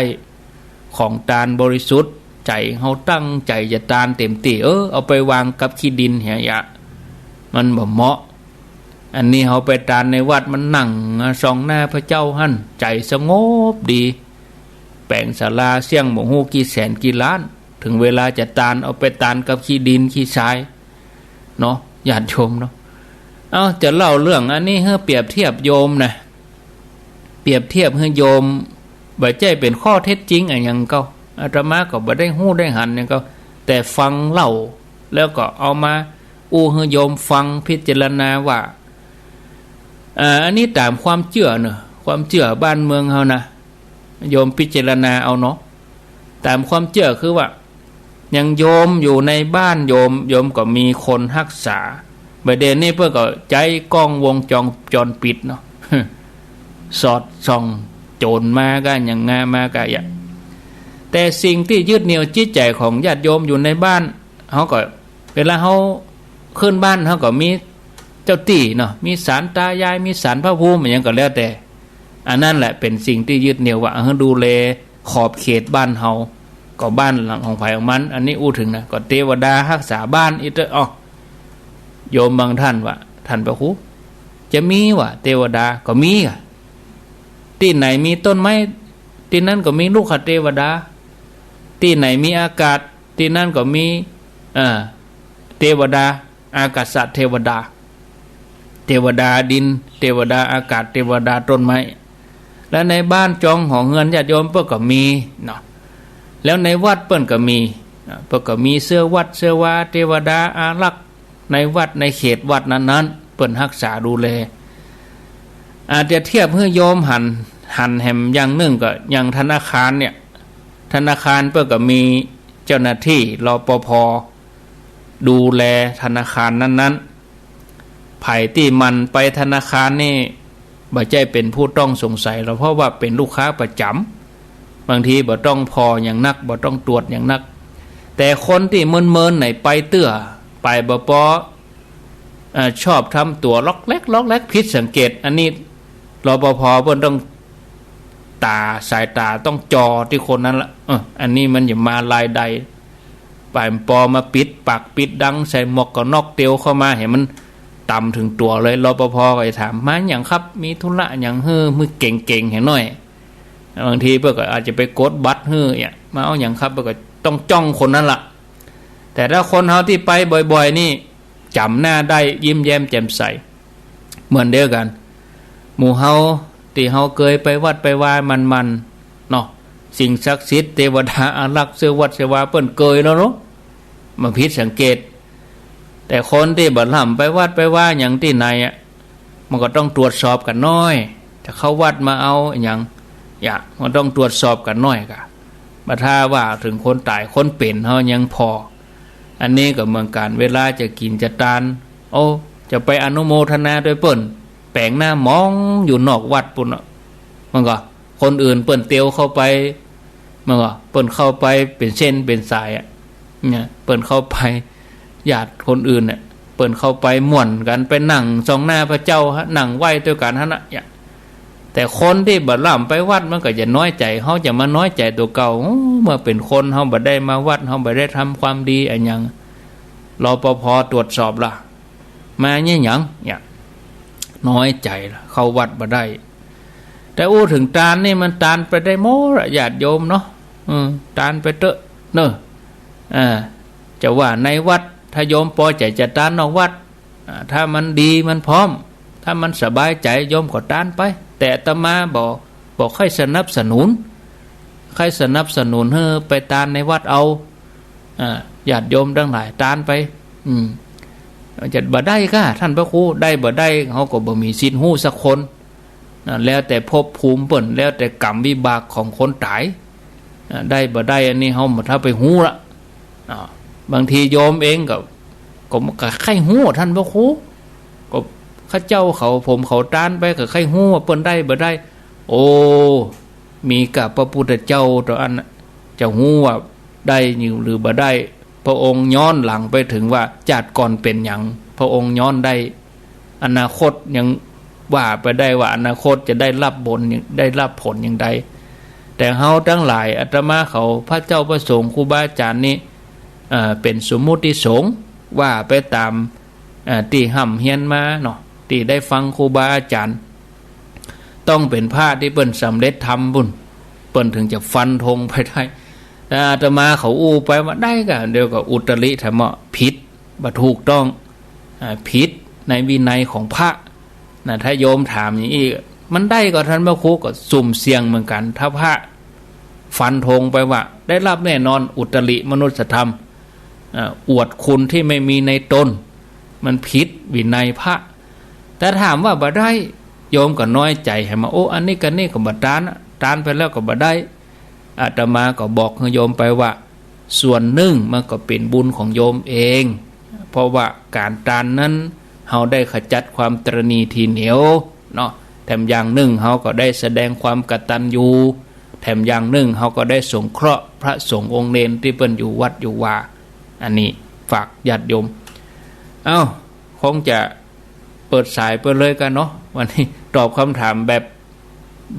ของตานบริสุทธิ์ ใจ๋เฮาตั้งใจ๋จะตานเต๋มตี้ เออ เอาไปวางกับขี้ดินเหีย อย่า มันบ่เหมาะ อันนี้เฮาไปตานในวัด มันนั่งส่องหน้าพระเจ้าหั้น ใจ๋สงบดี แป๋งศาลาเสี้ยงบ่ฮู้กี่แสนกี่ล้าน เถิงเวลาจะตาน เอาไปตานกับขี้ดินขี้ทรายเนาะ ญาติโยมเนาะ เอ้า จะเล่าเรื่องอันนี้หื้อเปรียบเทียบโยมนะ เปรียบเทียบหื้อโยม บ่ใจ้เป๋นข้อเท็จจริงอะหยังเก้า อาตมาก็บ่ได้ฮู้ได้หันหยังเก้า แ แต่ฟังเล่า แล้วก็เอามาอู้หื้อโยมฟังพิจารณาว่า อ่า อันนี้ต๋ามความเจื้อเนาะ ความเจื้อบ้านเมืองเฮานะ โยมพิจารณาเอาเนาะ ต๋ามความเจื้อคือว่า อย่างโยมอยู่ในบ้านโยม โยมก็มีคนฮักษา บ่าเดี่ยวนี้เปิ้นก็ใจ๊กล้องวงจร จรปิดเนาะ สอดส่องโจ๋รมาก้า หยังงามาก้า อย่าง แต่สิ่งตี้ยึดเหนี่ยวจิตใจ๋ของญาติโยมอยู่ในบ้าน เฮาก็ เวลาเฮาขึ้นบ้าน เฮาก็มีเจ้าตี้เนาะ มีศาลตายาย มีศาลพระภูมิ อะหยังก็แล้วแต่ อันนั้นแหละเป๋นสิ่งตี้ยึดเหนี่ยวว่า เออ ดูแลขอบเขตบ้านเฮา ก็บ้านหลังของใผของมัน อันนี้อู้เถิงนะ ก็เตวดาฮักษาบ้านอี้เต๊อะ อ้อ โยมบางต้านว่า ต้านพระครู จะมีวะเตวดา ก็มีอะ ตี้ไหนมีต้นไม้ ตี้นั้นก็มีรุกขเตวดา ตี้ไหนมีอากาศ ตี้นั้นก็มี เอ่อ เตวดา อากาศเตวดา เตวดาดิน เตวดาอากาศ เตวดาต้นไม้ และในบ้านจองหอเฮือนญาติโยมเปิ้นก็มีเนาะ แล้วในวัดเปิ้นก็มี อ่า เปิ้นก็มีเสื้อวัดเสื้อวา เตวดาอารักษ์ ในวัดในเขตวัดนั้นๆ เปิ้นฮักษาดูแล อาจจะเทียบหื้อโยมหัน หันแหมอย่างนึ่งก็อย่างธนาคารเนี่ย ธนาคารเปิ้นก็มีเจ้าหน้าที่ รปภ ดูแลธนาคารนั้นๆ ใผตี้หมั่นไปธนาคารนี่ บ่ใจ้เป๋นผู้ต้องสงสัยหรอก เพราะว่าเป๋นลูกค้าประจ๋ำ บางทีบ่ต้องผ่อหยังนัก บ่ต้องตรวจหยังนัก แต่คนตี้เมินๆ ไหนไปเตื้อ ไปบ่ปอ เอ่อ ชอบทำตั๋วล็อกแล็กล็อกแล็ก ผิดสังเกต อันนี้ รปภ เปิ้นต้องต๋า สายต๋าต้องจ่อตี้คนนั้นละ เออ อันนี้มันจะมาลายใด บ่ายปอมาปิดปากปิดดัง ใส่หมวกกั๊กน็อกเตียวเข้ามา หื้อมันต๋ำเถิงตั๋วเลย รปภ ก็จะถาม มาหยังครับ มีธุระหยัง หื้อ หื้อเก๋งๆ หื้อหน่อย บางทีเปิ้นก็อาจจะไปกดบัตรหื้อเนี่ย มาเอาหยังครับ เปิ้นก็ต้องจ้องคนนั้นละ แต่ถ้าคนเฮาตี้ไปบ่อยๆ นี่จ๋ำหน้าได้ ยิ้มแย้มแจ่มใส เหมือนเดียวกั๋น หมู่เฮาตี้เฮาเกยไปวัดไปวามันๆ เนาะ สิ่งศักดิ์สิทธิ์ เตวดาอารักษ์ เสื้อวัดเสื้อวา เปิ้นเกยแล้วเนาะ บ่ผิดสังเกต แต่คนตี้บ่ล่ำไปวัดไปวาหยังตี้ไหนอะ มันก็ต้องตรวจสอบกั๋นหน้อย จะเข้าวัดมาเอาอะหยัง อย่า มันต้องตรวจสอบกั๋นหน้อยก่ะ บ่ถ้าว่าเถิงคนต๋ายคนเป๋นเฮายังผ่อ อันนี้ก็เหมือนกั๋น เวลาจะกิ๋นจะตาน โอ้ จะไปอนุโมทนาตวยเปิ้น แป๋งหน้ามองอยู่นอกวัดปู้นเนาะ มันก็ คนอื่นเปิ้นเตียวเข้าไป มันก็ เปิ้นเข้าไปเป๋นเส้นเป๋นสายอะ เนี่ย เปิ้นเข้าไป ญาติคนอื่นเนี่ย เปิ้นเข้าไปม่วนกั๋น ไปนั่งส่องหน้าพระเจ้าฮะ นั่งไหว้ตวยกั๋นหั้นนะ เนี่ย แต่คนตี้บ่ล่ำไปวัด มันก็จะน้อยใจ๋ เฮาจะมาน้อยใจ๋ตั๋วเก่า โอ้ เมื่อเป๋นคนเฮาบ่ได้มาวัด เฮาบ่ได้ทำความดีอะหยัง รปภ ตรวจสอบละ มาเนี่ยหยัง เนี่ย น้อยใจ๋ละ เข้าวัดบ่ได้ แต่อู้เถิงตานนี่มันตานไปได้หมดละ ญาติโยมเนาะ เออ ตานไปเต๊อะเนาะ อ่า จะว่าในวัด ถ้าโยมปอใจ๋จะตานนอกวัด อ่า ถ้ามันดีมันพร้อม ถ้ามันสบายใจ๋โยมก็ตานไป แต่อาตมาบ่ บ่ค่อยสนับสนุน ใค่สนับสนุนหื้อไปตานในวัดเอา อ่า ญาติโยมตังหลายตานไป อืม จะบ่ได้ก้า ต้านพระครู ได้บ่ได้ เฮาก็บ่มีสิทธิ์ฮู้สักคน นะ แล้วแต่ภพภูมิเปิ้น แล้วแต่กรรมวิบากของคนต๋าย อ่า ได้บ่ได้ อันนี้เฮาบ่ถ้าไปฮู้ละ อ่า บางทีโยมเองก็ ก็ ก็ใค่ฮู้ ต้านพระครู ก็ข้าเจ้าเขา ผมเขาตานไป ก็ใค่ฮู้ว่าเปิ้นได้บ่ได้ โอ้ มีก้าพระพุทธเจ้าเต้าอั้นน่ะ จะฮู้ว่าได้อยู่หรือบ่ได้ พระองค์ย้อนหลังไปเถิงว่าจาติก่อนเป๋นหยัง พระองค์ย้อนได้ อนาคตยังว่าไปได้ว่าอนาคตจะได้รับบุญ ได้รับผลอย่างใด แต่เฮาตังหลาย อาตมาเขา พระเจ้าพระสงฆ์ ครูบาอาจ๋ารย์นี่ เอ่อ เป๋นสมมุติสงฆ์ ว่าไปต๋าม เอ่อ ตี้ฮ่ำเฮียนมาเนาะ ตี้ได้ฟังครูบาอาจ๋ารย์ ต้องเป๋นพระตี้เปิ้นสำเร็จธรรมปู้น เปิ้นเถิงจะฟันธงไปได้ แต่อาตมาเขาอู้ไปว่าได้ก้า เดี๋ยวก็อุตริธรรมะ ผิด บ่ถูกต้อง อ่า ผิดในวินัยของพระนะ ถ้าโยมถามอย่างอี้ มันได้ก่อ ต้านพระครู ก็สุ่มเสี่ยงเหมือนกั๋น ถ้าพระฟันธงไปว่าได้รับแน่นอน อุตริมนุสธรรม อ่า อวดคุณที่ไม่มีในตน มันผิดวินัยพระ แต่ถามว่าบ่ได้ โยมก็น้อยใจ๋ หันมา โอ้ อันนี้กับนี่ก็บ่ตานอะ ตานไปแล้วก็บ่ได้ อาตมาก็บอกหื้อโยมไปว่า ส่วนนึ่งมันก็เป๋นบุญของโยมเอง เพราะว่าก๋านตานนั้น เฮาได้ขจัดความตระหนี่ถี่เหนียวเนาะ แถมอย่างนึ่งเฮาก็ได้แสดงความกตัญญู แถมอย่างนึ่งเฮาก็ได้สงเคราะห์พระสงฆ์องค์เณรตี้เปิ้นอยู่วัดอยู่วา อันนี้ฝากญาติโยม เอ้า คงจะเปิดสายไปเลยกั๋นเนาะ วันนี้ตอบคำถามแบบ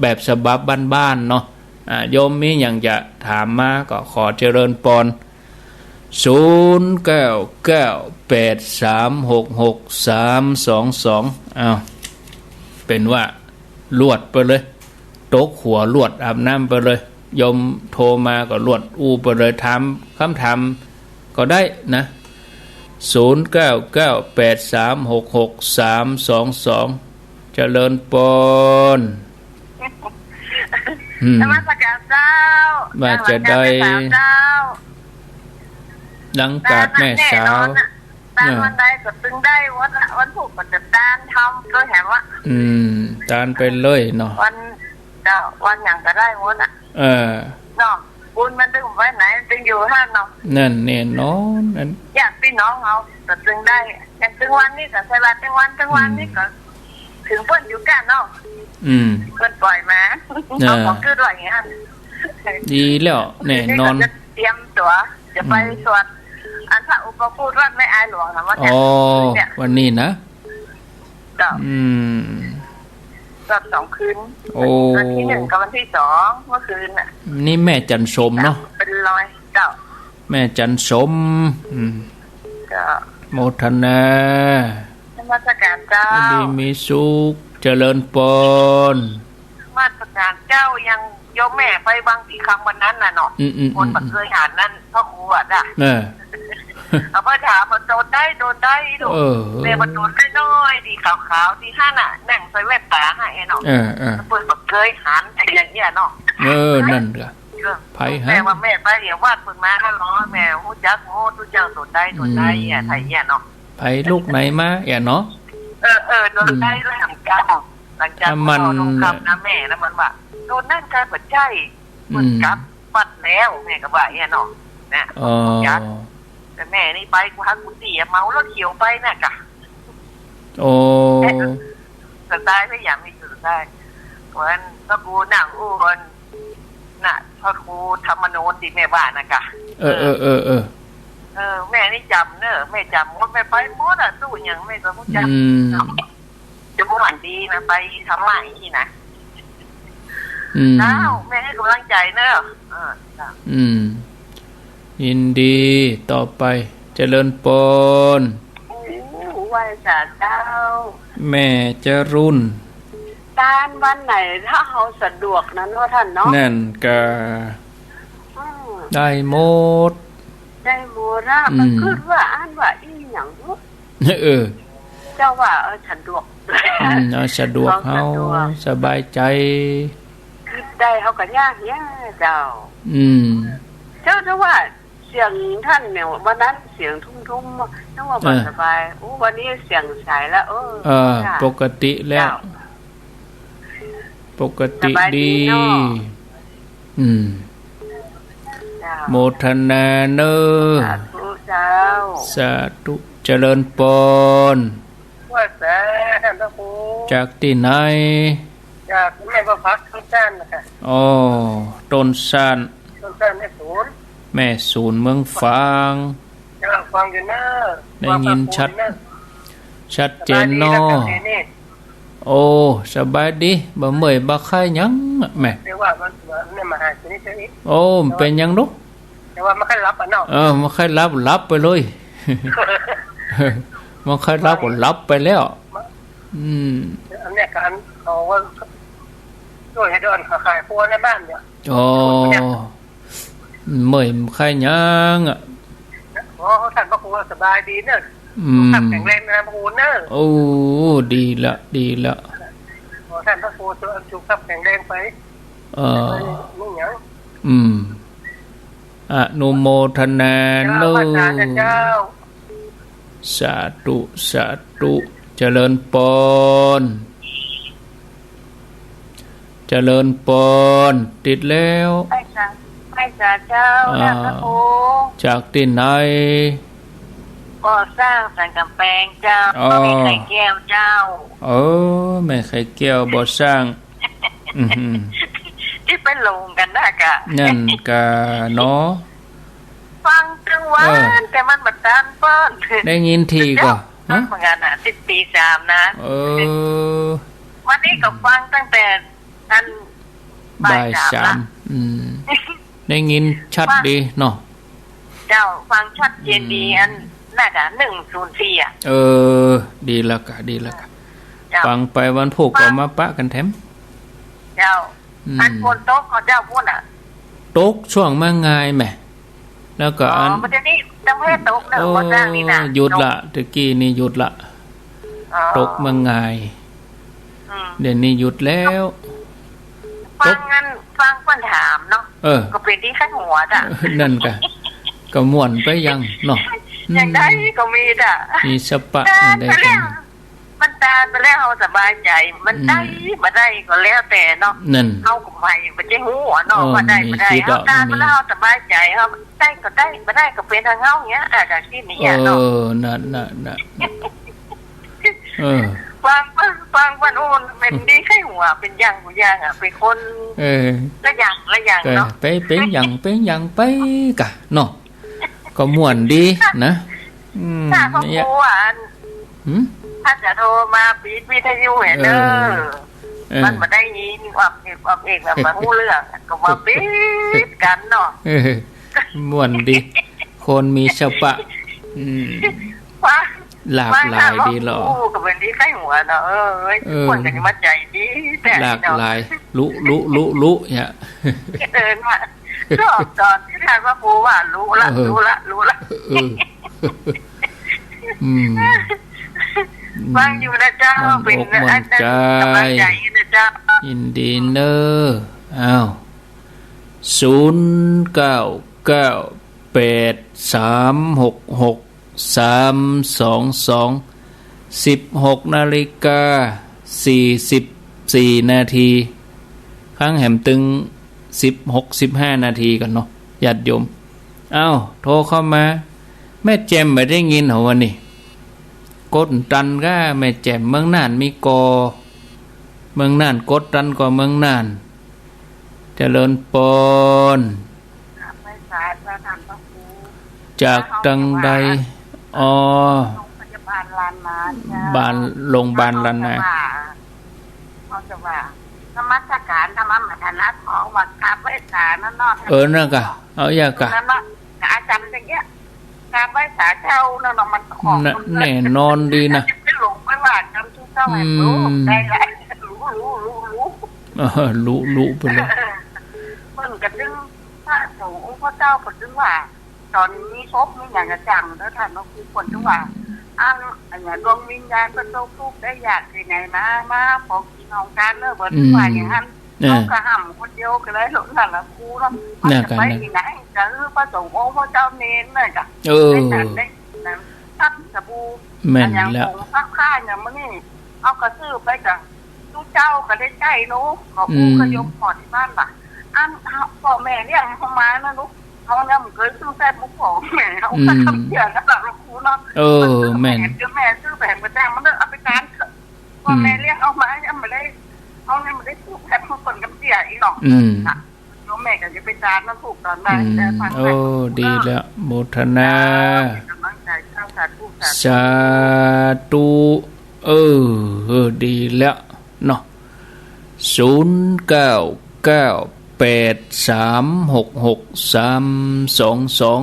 แบบฉบับบ้านๆ เนาะ อ่า โยมมีหยังจะถามมาก็ขอเจริญปอน ศูนย์เก้าเก้าแปดสามหกหกสามสองสอง อ้าว เป๋นว่าลวดไปเลย ตกหัวลวดอาบน้ำไปเลย โยมโทรมาก็ลวดอู้ไปเลย ถามกำถามก็ได้นะ ศูนย์เก้าเก้าแปดสามหกหกสามสองสอง เจริญปอน อืม นมัสการเจ้า ว่าจะได้ นมัสการแม่สาวเจ้า หลังกาดแม่สาว ตานแน่นอนน่ะ ตาน เออ วันใดก็ตึงได้วันละ วันพูกก็จะตานทำโตแหมวะ อืม ตานไปเลยเนาะ วัน เจ้า วันหยังก็ได้หมดอะ เออ เนาะ บุญมันตึงไว้ไหน มันตึงอยู่หั้นเนาะ นั่นแน่นอน อัน ญาติพี่น้องเฮาก็ตึงได้ อย่างตึงวันนี้ก็ใส่บาตรตึงวัน ตึงวันนี้ก็ อืม เถิงเปิ้นอยู่ก้าเนาะ อืม เปิ้นป่อยมา เออ เอาของกึ๊ดไว้อย่างนั้น ดีแล้ว แน่นอน คืนนี้ก็จะเตรียมตั๋ว จะไป อืม สวด อันพระอุปคุตวัดแม่อายหลวงนะ วันเนี้ย อ๋อ คืนเนี่ย วันนี้นะ เจ้า อืม สวดสองคืน โอ้ วันที่หนึ่งกับวันที่สอง เมื่อคืนน่ะ นี่แม่จันทร์สมเนาะ เจ้า เป๋นร้อย เจ้า แม่จันทร์สม อืม เจ้า โมทนา นมัสการเจ้า อยู่ดีมีสุข เจริญปอน นมัสการเจ้า อย่างโยมแม่ไปวังสีคำวันนั้นน่ะเนาะ อืมๆๆๆ คนบ่เกยหันนั่น พระครูอะจ้ะ เออ เอาไปถามว่าโตนใด โตนใดลูก เออ แม่ว่าโตนน้อยๆ ตี้ขาวๆ ตี้หั้นน่ะ นั่งใส่แว่นต๋าหั้นเนาะ เออๆ เปิ้นบ่เกยหัน แต่อย่างเนี้ยเนาะ เออ นั่นก็ เออ ไผหัน แม่ว่าแม่ไปเดี๋ยววัดเปิ้นมาหั้นเนาะ แม่ฮู้จักหมด ฮู้จักโตนใด โตนใด อืม อะ ไผเนี้ยเนาะ ไผลูกไหนมาแอะเนาะ เออๆ โตนใด อืม แล้วหลังจาก หลังจาก อ่ะ มัน พอลงคำนะแม่ แล้วมันว่า โตนนั้นใก้บ่ใจ้ อืม เปิ้นกลับวัดแล้ว แม่ก็ว่าอย่างเนี้ยเนาะ นะ อ๋อ จัก แต่แม่นี่ไป กูหากูเสีย เหมารถเขียวไปน่ะกะ โอ้ สไตล์พยายามมีสไตล์ วันพระครูนั่งอู้กันน่ะ พระครูธรรมโนนที่แม่ว่าน่ะกะ เออ เออ เออ เออ เออ เออ แม่นี่จ๋ำเนอะ แม่จ๋ำหมด แม่ไปหมดอะ ตู้หยังแม่ก็ฮู้จัก อืม จะบ่หวังดีนะ ไปธรรมะอีกนะ อืม เจ้า แม่ให้กำลังใจเนอะ เออ เจ้า อืม ยินดี ต่อไป เจริญปอน โอ้ ไหว้สาเจ้า แม่จรุน ตานวันไหนถ้าเฮาสะดวกนะเนาะท่านเนาะ นั่นกะ อืม ได้หมด ได้หมดอะ อืม ก็คือว่าอันว่าอีหยัง เออ เจ้าว่า เออ สะดวก อืม เอาสะดวก เอาสะดวก เฮาสบายใจ๋ กึ๊ดได้เฮาก็ยากเนี่ยเจ้า อืม เจ้า เจ้าว่าเสียงท่านเนี่ย วันนั้นเสียงทุ่มๆ เจ้าว่าบ่ เออ สบาย โอ้ วันนี้เสียงใสแล้ว เออ เออ จ้ะ ปกติแล้ว เจ้า ปกติดี สบายดีเนาะ อืม เจ้า โมทนาเนอะ สาธุเจ้า สาธุ เจริญปอน ว่าแต่ท่านพระครู จากตี้ไหน จากแม่บัวผักต้นซานน่ะค่ะ อ๋อ ต้นซาน ต้นซานแม่สูน แม่สูนเมืองฝาง เจ้า ฟังอยู่เนอะ ได้ยินชัด ฟังพระครูอยู่เนอะ ชัดเจนเนาะ สบายดีแล้วครับเดี๋ยวนี้ โอ้ สบายดี บ่เมื่อยบ่ไข้หยังอะแม่ แต่ว่ามัน มันเนี่ยมาหาที่นี่เท่านี้ โอ้ มันเป๋นหยังลูก แต่ว่าบ่ค่อยหลับอะเนาะ เออ บ่ค่อยหลับ หลับไปเลย บ่ค่อยหลับก็หลับไปแล้ว อืม อันเนี้ยการเขาว่าช่วยให้ดอนเขาขายครัวในบ้านเนี่ย อ๋อ เมื่อยไข้หยังอะ โอ้ ท่านพระครูสบายดีเนอะ อืม สุขภาพแข็งแรงนะพระครูเนอะ โอ้ ดีละ ดีละ ขอท่านพระครูสุขภาพแข็งแรงไป เออ ไม่หยัง อืม อนุโมทนา เจ้า เนอะ พระอาจารย์เจ้า สาธุ สาธุ เจริญปอน เจริญปอน ติดแล้ว ไหว้สา ไหว้สาเจ้า อ่า แล้วพระครู จากตี้ไหน ก่อสร้างสันกำแพงเจ้า อ๋อ แม่ไข่แก้วเจ้า เออ แม่ไข่แก้วบ่อสร้าง อื้อหือ ตี้ไปลงกั๋นนะกะ นั่นกะเนาะ ฟังตึงวัน เออ แต่มันบ่ตันเปิ้น ได้ยินทีก่อ เจ้า ฮะ เหมือนกั๋นนะ สิบปีสามนะ เออ วันนี้ก็ฟังตั้งแต่อัน บ่ายสาม บ่ายสามละ อืม ได้ยินชัดดีเนาะ เจ้า ฟังชัดเจนดี อืม อันนั้นอะ หนึ่งศูนย์สี่ อะ เออ ดีแล้วกะ ดีแล้วกะ เจ้า ฟังไปวันพูกก็มาปะกั๋นแถม เจ้า อืม อันฝนตกก็เจ้าพูดอะ ตกช่วงเมืองงายแหม แล้วก็ อ๋อ อัน มันจะนี่ยังไม่ตกนะ เออ ก่อสร้างนี่นะ หยุดละ ตก ตะกี้นี่หยุดละ อ๋อ ตกเมืองงาย อืม เดี๋ยวนี้หยุดแล้ว ฟัง ตก อัน ฟังเปิ้นถามเนาะ เออ ก็เป๋นตี้ไข้หัวจ้ะ นั่นกะ ก็ม่วนไปยังเนาะ ยังได้ อืม ก็มีจ้ะ มีสปะ เออ ยังได้ ก็เรื่อง กัน มันตายไปแล้วเฮาสบายใจ๋ มัน อืม ได้บ่ได้ก็แล้วแต่เนาะ นั่น เฮาก็ไปบ่ใจ้ฮู้อะเนาะ เออ ว่าได้บ่ได้ มีสิทธิ์ เฮาตายไปแล้ว เฮาสบายใจ๋ เฮาได้ก็ได้ บ่ได้ก็เป๋นของเฮาเนี้ย อ่ะ ก็คิดอย่างเงี้ยเนาะ เออ นั่น นั่น นั่น เออ ฟัง ฟัง ฟัง ฟัง โอ้ มันเป๋นตี้ไข้หัว เป๋นอย่างบ่อย่างอะ เป๋นคน เออ ละอย่าง ละอย่างเนาะ ไป เป๋นอย่าง เป๋นอย่างไปกะเนาะ ก็ม่วนดีนะ อืม ถ้าเขา เนี่ย กลัวอัน หืม ถ้าจะโทรมาปิดวิทยุเนี่ย เออ เด้อ เออ มันบ่ได้ยิน อับเอก อับเอก แล้วบ่ฮู้เรื่อง ก็ว่าปิดกั๋นเนาะ เออ ม่วนดี คนมีสปะ อืม ว่า หลากหลายดีหรอ ว่าถ้าว่าฮู้ก็เป๋นตี้ไข้หัวเนาะ เออ เออ คนก็จะมาใจ๋ดี แต่ หลากหลาย ลุ ลุ ลุ ลุ เนี่ย เออ ว่า ชอบตอนตี้ท่านว่าปูว่าลุละ เออ ลุละ ลุละ เออ อืม ฟังอยู่นะเจ้า ม่วนอกม่วนใจ๋ เป๋นกำลังใจ๋นะเจ้า ยินดีเนอะ อ้าว ศูนย์เก้าเก้าแปดสามหกหกสามสองสอง สิบหกนาฬิกาสี่สิบสี่นาที ครั้งแหมตึงสิบหก สิบห้านาทีก่อนเนาะ ญาติโยม อ้าว โทรเข้ามา แม่แจ่มบ่ได้ยินเหรอวะนี่ กดตันก้า แม่แจ่ม เมืองน่านมีก่อ เมืองน่านกดตันก่อ เมืองน่าน เจริญปอน จากตังใด อ๋อ โรงพยาบาลล้านนาเจ้า บ้าน โรงพยาบาลล้านนา เขาจะว่า นมัสการธรรมมัทนาของวัดกราบไหว้สานั่นเนาะ เออ นั่นกะ เอาอย่างกะ นั่นเนาะ อาจารย์อย่างเงี้ย กราบไหว้สาเจ้านั่นเนาะ มันของ น่ะ แน่นอนดีนะ ไปหลงไปว่ากันทุกเจ้า อืม รู้ได้ละ รู้ รู้ รู้ รู้ เออ ลุ ลุไปเลย เปิ้นก็ตึง พระสงฆ์องค์พระเจ้าเปิ้นตึงว่า ตอนมีศพมีหยังก็จังเด้อท่านเนาะ คือเปิ้นตึงว่า อืม อัน อันเนี้ยดวงวิญญาณเปิ้นตกทุกข์ได้ยากตี้ไหนมา มาขอกิ๋นของทานเด้อ เปิ้นตึงว่าอย่างนั้น อืม เออ เขาก็ห้ามคนเดียวก็เลย นั่นแหละครูเนาะ นั่นก็ จะไป นั่น ตี้ไหน ก็คือพระสงฆ์องค์พระเจ้าเณรน่ะจ้ะ เออ ได้ฉันได้กิ๋นน้ำซับสบู่ แม่น อันอย่าง แล้ว ผงซักผ้าอย่างมื้อนี้ เอาก็ซื้อไปจ้ะ ลูกเจ้าก็ได้ใจ๊เนาะ ก็ อืม ก็ยกขอดตี้บ้านล่ะ อันพ่อแม่เลี้ยงเขามานะลูก เขาเนี่ยมันเคยซื้อแซ่บมุกของแม่เขา อืม ก็ทำเสียงกันหลังครูเนาะ เออ แม่น เดี๋ยวแม่ซื้อแผงมาจ้างมันเด้อ เอาไปตานเถอะ พ่อแม่ อืม เลี้ยงเอามายังบ่ได้ เขายังบ่ได้ซื้อแซ่บมาเปิ้นกำเสียอีกหรอก อืม ค่ะ เดี๋ยวแม่ก็จะไปตานมาถูกตอนบ่าย อืม แต่ฟัง โอ้ แซ่บ ดีแล้ว โมทนา เออ เป็นกำลังใจเจ้า สาธุ สาธุ สาธุ เออ เออ ดีแล้วเนาะ ศูนย์เก้าเก้าแปดสามหกหกสามสองสอง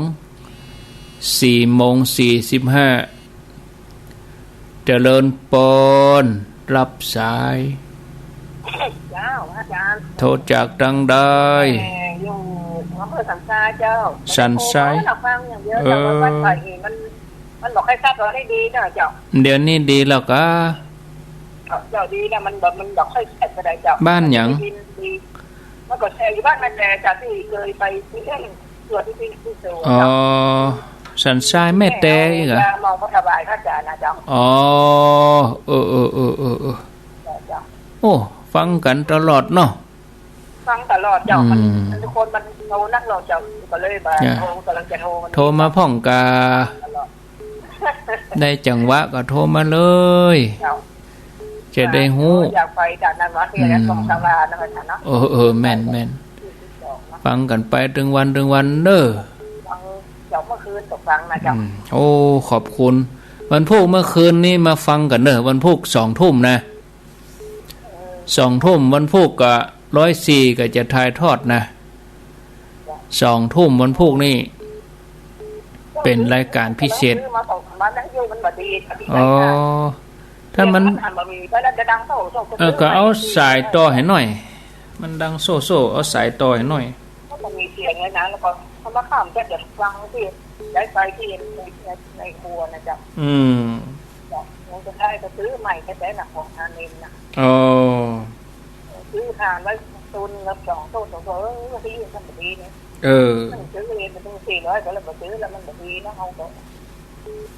สี่โมงสี่สิบห้า เจริญปอน รับสาย เจ้า อาจารย์ โทรจากตังใด เอ่อ อยู่อำเภอสันทรายเจ้า สันทราย โทรมาฟังอย่างเดียว เออ แต่ว่าวัดป่าหินมัน มันบ่ค่อยซับเราได้ดีเนาะเจ้า เดี๋ยวนี้ดีแล้วกา เจ้า ดีนะ มันบ่ มันบ่ค่อยแสบเท่าใดเจ้า บ้านหยัง มันได้ยินดี มันก็แสบอยู่บ้านนาแตเจ้า ตี้เกยไปตี้ สวดที่ที่ที่สุด อ๋อ เจ้า สันทรายแม่แตอีกเหรอ มองพระถวายพระอาจารย์นะเจ้า อ๋อ เออ เออ เออ เออ เออ เจ้า โอ้ ฟังกั๋นตลอดเนาะ ฟังตลอดเจ้า อืม มัน มันคนมันโทรนักเนาะเจ้า ก็เลยมา จ้ะ โทร ก๋ำลังจะโทรมัน โทรมาพ่องกา ตลอด ได้จังหวะก็โทรมาเลย เจ้า จะได้ฮู้ อยากไปจากนั้นวัดที่ อืม สองสามวันนั่นแหละเนาะ เออ เออ แม่น แม่น ฟังกั๋นไปตึงวันตึงวันเด้อ ฟัง เจ้า เมื่อคืนก็ฟังนะเจ้า อืม โอ้ ขอบคุณ วันพูกเมื่อคืนนี้มาฟังกั๋นเด้อ วันพูกสองทุ่มนะ เออ สองทุ่มวันพูกก็ ร้อยสี่ก็จะถ่ายทอดนะ สองทุ่มวันพูกนี่ เป๋นรายก๋านพิเศษ คือมาสองสามวันแล้วอยู่มันบ่ดี อ๋อ ถ้ามัน เสียงมันบ่มี เพราะฉะนั้นจะดังโซ่โซ่ เออ ก็เอาสายต่อหื้อหน่อย มันดังโซ่โซ่ เอาสายต่อหื้อหน่อย มันบ่มีเสียงเลยนะ แล้วก็เขามาข้ามจะเดี๋ยวฟังที่ ย้ายไปที่ใน ในครัวนะเจ้า อืม เจ้า หลวงตาได้ก็ซื้อใหม่แต๊ๆ น่ะ ของอาเนนน่ะ อ๋อ ซื้อถ่านไว้ตุนละสองตู้ สองตู้ เออ ที่มันบ่ดีเนี่ย เออ มันซื้อเองมันต้องสี่ร้อย ก็เลยบ่ซื้อแล้ว มันบ่ดีแล้ว เขาก็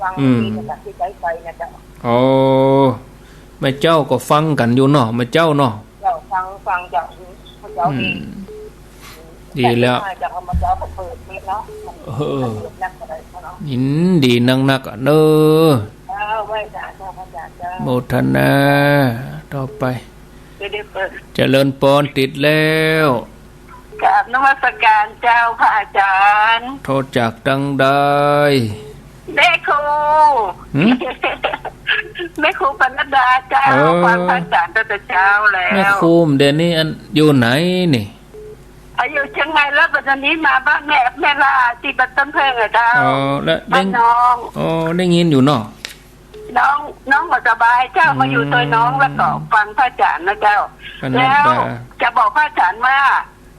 ฟัง อืม ที่มันตัดที่ใช้ไปนะเจ้า อ๋อ แม่เจ้าก็ฟังกั๋นอยู่เนาะ แม่เจ้าเนาะ เจ้าฟัง ฟังเจ้า เจ้าเอง อืม ดีแล้ว แต่ที่มาจากเอามาเจ้าก็เปิดเทปเนาะ เออ เปิดนักอะไรเนาะ ยินดีนักๆ อะเนาะ เออ ไหว้สาธุพระอาจารย์เจ้า โมทนา ต่อไป เดี๋ยว เดี๋ยวเปิด เจริญปอน ติดแล้ว กราบนมัสการเจ้าพระอาจารย์ โทรจากตังใด แม่ครู หืม แม่ครูปนัดดาเจ้า เออ ฟังพระอาจารย์ตั้งแต่เช้าแล้ว แม่ครูเดี๋ยวนี้อันอยู่ไหนนี่ อ่ะ อยู่เชียงใหม่แล้ว ปัจจุบันนี้มาบ้านแม่ แม่ล่าที่บ้านต้นเพิ่งอะเจ้า อ๋อ แล้วได้ บ้านน้อง อ๋อ ได้ยินอยู่เนาะ น้อง น้องบ่สบายเจ้า อืม มาอยู่ตวยน้องแล้วก็ฟังพระอาจารย์นะเจ้า ปนัดดา แล้วจะบอกพระอาจารย์ว่า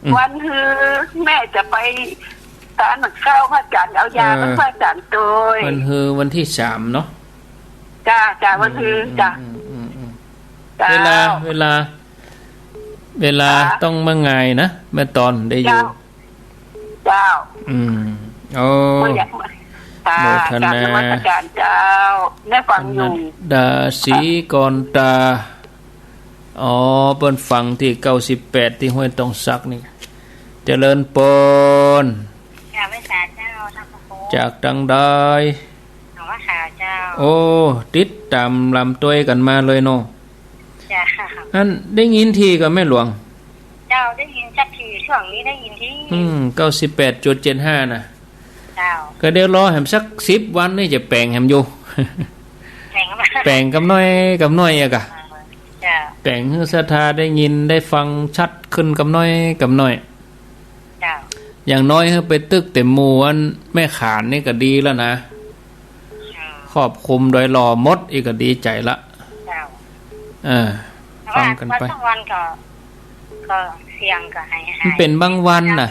อืม วันฮือแม่จะไปตานหนังเก้าพระอาจารย์ เอายา เออ ให้พระอาจารย์ตวย วันฮือวันที่สามเนาะ จ้า จ้า วันฮือ อืม จ้า อืม อืม อืม เจ้า เวลา เวลา เวลา ค่ะ ต้องมาไงนะ แม่ตอนได้อยู่ เจ้า เจ้า อืม โอ้ ไม่อยากมา ค่ะ โมทนา กราบนมัสการเจ้า แม่ฟังอยู่ ปนัดดา ศรีกรตา อ๋อ เปิ้นฟังตี้เก้าสิบแปดตี้ห้วยตองสักนี่ เจริญปอน กราบไหว้สาเจ้า ท่านพระครู จากตังใด หนองว่าขาวเจ้า โอ้ ติดต๋ามลำตวยกั๋นมาเลยเนาะ จ้า อันได้ยินทีก่อแม่หลวง เจ้า ได้ยินจักที ช่วงนี้ได้ยินที อืม เก้าสิบแปดจุดเจ็ดห้า น่ะ เจ้า ก็เดี๋ยวรอแหมสักสิบวันนี่จะแป๋งแหมอยู่ แป๋งมา แป๋งกำน้อยกำน้อยอะกะ เจ้า แป๋งหื้อศรัทธาได้ยินได้ฟังชัดขึ้นกำน้อยกำน้อย เจ้า อย่างน้อยหื้อไปตึกเต็มหมู่อันแม่ขานนี่ก็ดีแล้วนะ เจ้า ครอบคลุมโดยรอบหมดอีกก็ดีใจ๋ละ เจ้า เออ แต่ว่า ฟังกั๋นไป วันสองวันก็ ก็เสียงก็หาย มันเป๋นบางวันน่ะ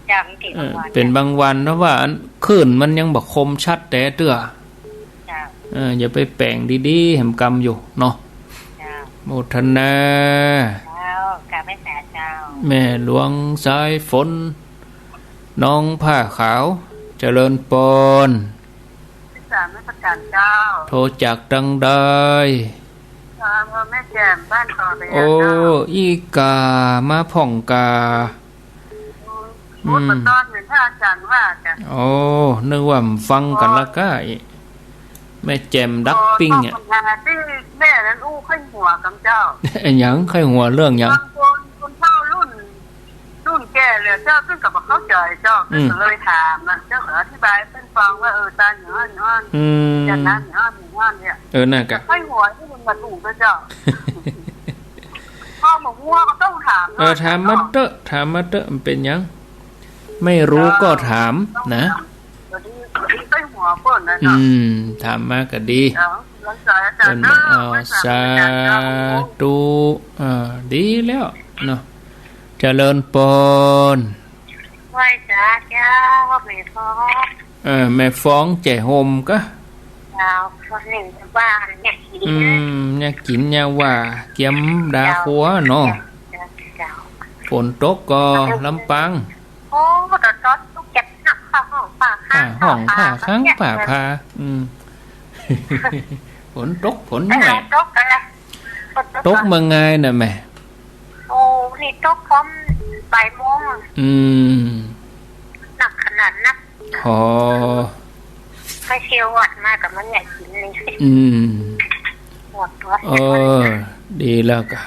เจ้า มันเป๋น เออ บางวัน เป๋นบางวัน เพราะว่าอันคลื่นมันยังบ่คมชัดแต๊เตื้อ เจ้า เออ อย่าไปแป๋งดีๆ แหมกำอยู่เนาะ เจ้า โมทนา เจ้า กราบไหว้สาเจ้า แม่หลวงสายฝน น้องผ้าขาว เจริญปอน สามนมัสการเจ้า โทรจากตังใด เอ่อ แม่แจ่ม บ้านต่อเลยอะ โอ้ เจ้า อี้ก่า มาพ่องก่า อืม โอ้ อืม ตอนเห็นพระอาจารย์ว่าจ้ะ โอ้ นึกว่าฟังกั๋นละก้า แม่แจ่มดักปิ้งอะ อ๋อ ต้องมาที่แม่นั้นอู้ค่อยหัวกับเจ้า อะหยัง ค่อยหัวเรื่องหยัง บางคน คนเฒ่ารุ่น รุ่นแก่แล้วเจ้า เปิ้นก็บ่เข้าใจ๋เจ้า อืม เปิ้นก็เลยถามนะ เจ้าก็อธิบายให้เปิ้นฟังว่า เออ ตาอย่างนั้นอย่างนั้น อืม อย่างนั้นอย่างนั้นอย่างนั้นเนี่ย เออ น่ะกะ แต่ค่อยหัวนี่มันมาถูกนะเจ้า พ่อหมอหัวก็ต้องถามเนาะ เออ ถามมาเต๊อะ ถามมาเต๊อะ มันเป๋นหยัง ไม่รู้ก็ถามนะ เดี๋ยวนี้ เดี๋ยวนี้ค่อยหัวเปิ้นนะ อื เนาะ ม ถามมาก็ดี เจ้า หลังจากอาจารย์ เปิ้น เออ เอา ไว้สาธุ สาธุ อาจารย์เจ้า อ่า ดีแล้วเนาะ เจริญปอน ไหว้สาเจ้า แม่ฟ้อง เออ แม่ฟ้องแจ่ห่มกะ เจ้า วันหนึ่งบ้านเนี่ย อืม เนี่ยกิ๋นเนี่ยว่า เกียมดาครัวเนาะ เจ้า เจ้า ฝนตกก็ลำปาง โอ้ ตอนตก ฟ้าฮ้อง ฟ้าคัง ฟ้าผ่า อืม ฝนตก ฝนย้อย ตกอะไร ตกเมืองงายน่ะแม่ โอ้ นี่ตกพร้อมบ่ายโมง อืม หนักขนาดนัก อ๋อ ไปเที่ยววัดมากับมันเนี่ยกิ๋นนี่ อืม หมดตัว เออ ดีแล้วกะ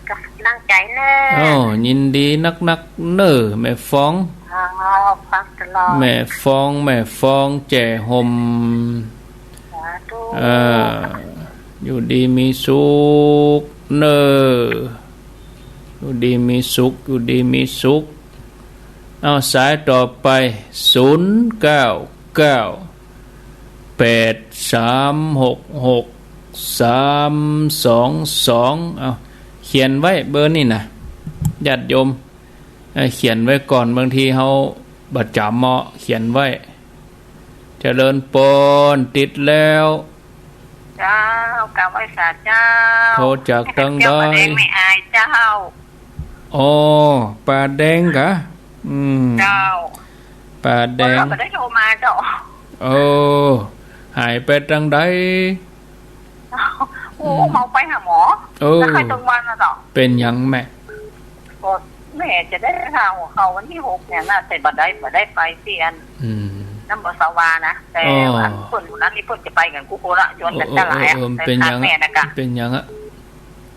กำลังใจ๋เน่อ อ้อ ยินดีนักๆ เน่อ แม่ฟอง อ๋อ ฟังตลอด แม่ฟอง แม่ฟอง แจ่ห่ม สาธุ เออ อยู่ดีมีสุขเน่อ อยู่ดีมีสุข อยู่ดีมีสุข เอา สายต่อไป ศูนย์เก้าเก้า แปดสามหกหก สามสองสอง เอา เขียนไว้เบอร์นี่นะ ญาติโยม เอ่อ เขียนไว้ก่อน บางทีเฮาบ่จ๋ำเนาะ เขียนไว้ เจริญปอน ติดแล้ว เจ้า กราบไหว้สาเจ้า โทรจากตังใด เที่ยวบ่ได้ไม่อายเจ้า อ๋อ ป่าแดงกะ อืม เจ้า ป่าแดง คนเราบ่ได้โทรมาเจ้า เออ หายไปตังใด โอ้ อืม เมาไปหาหมอ เออ แล้วใครตรงวันน่ะเจ้า เป๋นหยังแม่ ก็แม่จะได้หาหัวเข่าวันที่หกเนี่ยนะ แต่บ่ได้ บ่ได้ไปเตียน อืม น้ำบ่สวานะ แต่ อ๋อ อันเปิ้นผู้นั้นนี่เปิ้นจะไปกั๋นกู้คนละ ชวนกั๋นจะหลายอะ เออ เออ เออ แต่ เป๋นหยัง แม่นะกะ เป๋นหยังอะ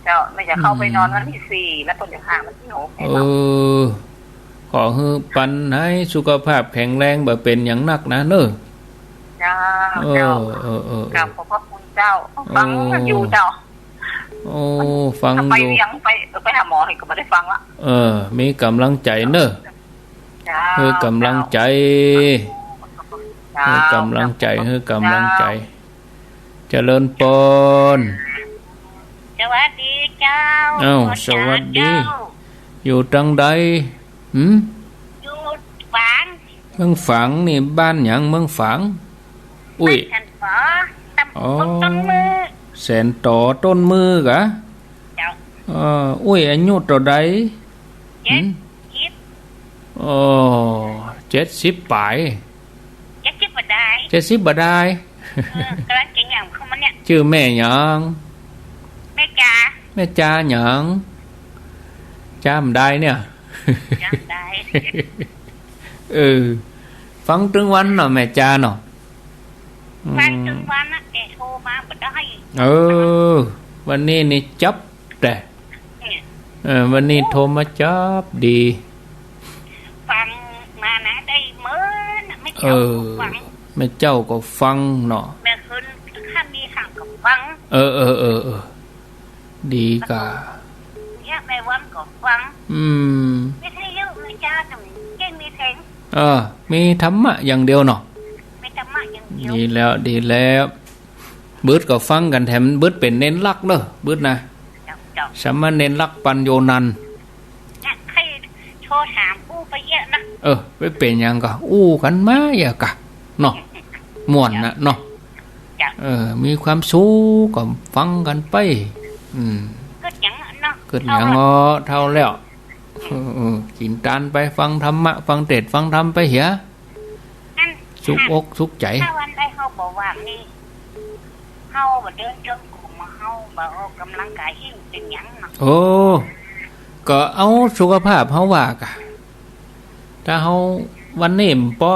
เจ้า แม่จะเข้าไปนอนวันที่สี่ แล้วเปิ้นจะพาวันที่หก เออ ขอหื้อปันให้สุขภาพแข็งแรง บ่เป๋นหยังนักนะเน่อ เจ้า เออ เจ้า เออ เออ เออ กราบขอบพระคุณเจ้า ฟังอยู่เจ้า โอ้ ฟังอยู่ ไปเวียง ไป เออ ไปหาหมอนี่ก็บ่ได้ฟังละ เออ มีก๋ำลังใจ๋เน่อ เจ้า หื้อก๋ำลังใจ๋ เจ้า หื้อก๋ำลังใจ๋ หื้อก๋ำลังใจ๋ เจ้า เจริญปอน สวัสดีเจ้า อ้าว สวัสดี เจ้า อยู่ตังใด หืม อยู่ฝาง เมืองฝางนี่บ้านหยัง เมืองฝาง อุ้ย บ้านแสนต่อ ตำบล อ๋อ ต้นมือ แสนต่อต้นมือกะ เจ้า เออ อุ้ย อายุเต้าใด เจ็ดสิบ หืม โอ้ เจ็ดสิบป๋าย เจ็ดสิบบ่ได้ เจ็ดสิบบ่ได้ เออ ก๋ำลังจะย่างเข้ามาเนี่ย จื้อแม่หยัง แม่จ๋า แม่จ๋าหยัง จ๋าบ่ได้เนี่ย จ๋าบ่ได้ เออ ฟังตึงวันเนาะ แม่จ๋าเนาะ ฟังตึงวันนะ อืม แต่โทรมาบ่ได้ เออ วันนี้นี่จับ แต่ เนี่ย เออ วันนี้โทรมาจับดี ฟังมานะ ได้เมินน่ะ แม่เจ้าก็ฟัง เออ แม่เจ้าก็ฟังเนาะ แม่คืนค่ำมีสั่งก็ฟัง เออ เออ เออ เออ ดีกะ เนี่ยแม่วันก็ฟัง อืม วิทยุแม่จ๋าหนึ่งเก่งมีเพลง เออ มีธรรมะอย่างเดียวเนาะ มีธรรมะอย่างเดียว ดีแล้ว ดีแล้ว บึดก็ฟังกั๋นแถม บึดเป๋นเณรลักษณ์เน่อ บึดนะ เจ้า เจ้า สามเณรลักษณ์ปัญโยนันท์ เนี่ย ใครโทรถามอู้ไปเยอะนะ เออ ไปเป๋นหยังกะ อู้กั๋นมาเยอะกะ เนาะ ม่วนนะเนาะ เจ้า เออ มีความสุขก็ฟังกั๋นไป อืม กึ๊ดหยังเนาะ กึ๊ดหยังเนาะ เฒ่าแล้ว เออ เออ กิ๋นตานไป ฟังธรรมะ ฟังเทศน์ ฟังธรรมไปเหีย อัน สุขอกสุขใจ๋ ถ้าวันใดเฮาบ่ว่างนี่ เฮาบ่เดินจงกรม เฮาบ่ออกก๋ำลังกาย อิ้งเป๋นหยังเนาะ โอ้ ก็เอาสุขภาพเฮาว่ากะ ถ้าเฮาวันนี้บ่ปอ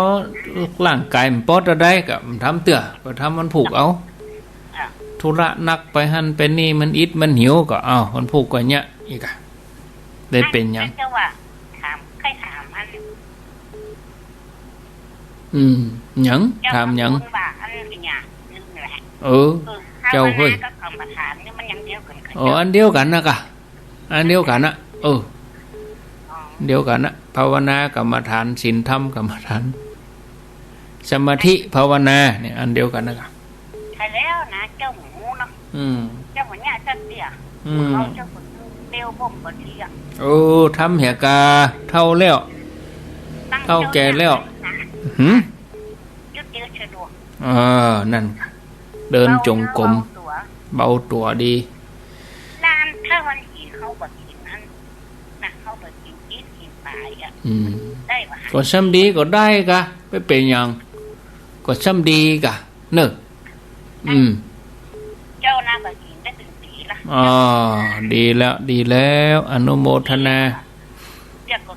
ร่างกายบ่ปอเต้าใดก็บ่ทำเตื้อ ก็ทำวันพูกเอา อ่ะ ธุระนักไปหั้นไปนี่ มันอิดมันหิวก็ อ้าว วันพูกก็เยียะอีกอะ ได้เป๋นหยัง อันเจ้าว่า ถาม ใค่ถามอัน อืม หยัง เจ้า ถามหยัง ว่าอันเนี้ย ลืมแล้ว เออ เออ เจ้าเฮ้ย ภาวนากรรมฐานนี่มันอย่างเดียวกั๋นกะ อ๋อ อันเดียวกั๋นนะกะ อันเดียวกั๋นนะ เออ อ๋อ เดียวกั๋นนะ ภาวนากรรมฐาน ศีลธรรมกรรมฐาน สมาธิภาวนาเนี่ย อันเดียวกั๋นนะกะ ใช่แล้วนะ เจ้าหมูเนาะ อืม เจ้าหมูเนี่ยเจ้าเตี้ย อืม เอาเจ้าหมูเตี้ยบ่มบ่ดีอะ เออ ทำเหียกา เฒ่าแล้ว ตั้ง เฒ่าแก่แล้ว เจ้าหน้านะ หืม ยืดเยื้อสะดวก เออ นั่น เดินจงกรม เบาตั๋ว เบาตั๋วดี ร้านถ้าวันศีลเฮาบ่กิ๋นอัน นะ เฮาบ่กิ๋น กิ๋น กิ๋นปลาอีกอะ อืม ได้บ่ ก็ส่ำดีก็ได้กะ บ่เป๋นหยัง ก็ซ้ำดีก่ะ เนอะ อืม เจ้านาก็กิ๋นได้เป๋นปี๋ละ อ๋อ ดีแล้ว ดีแล้ว อนุโมทนา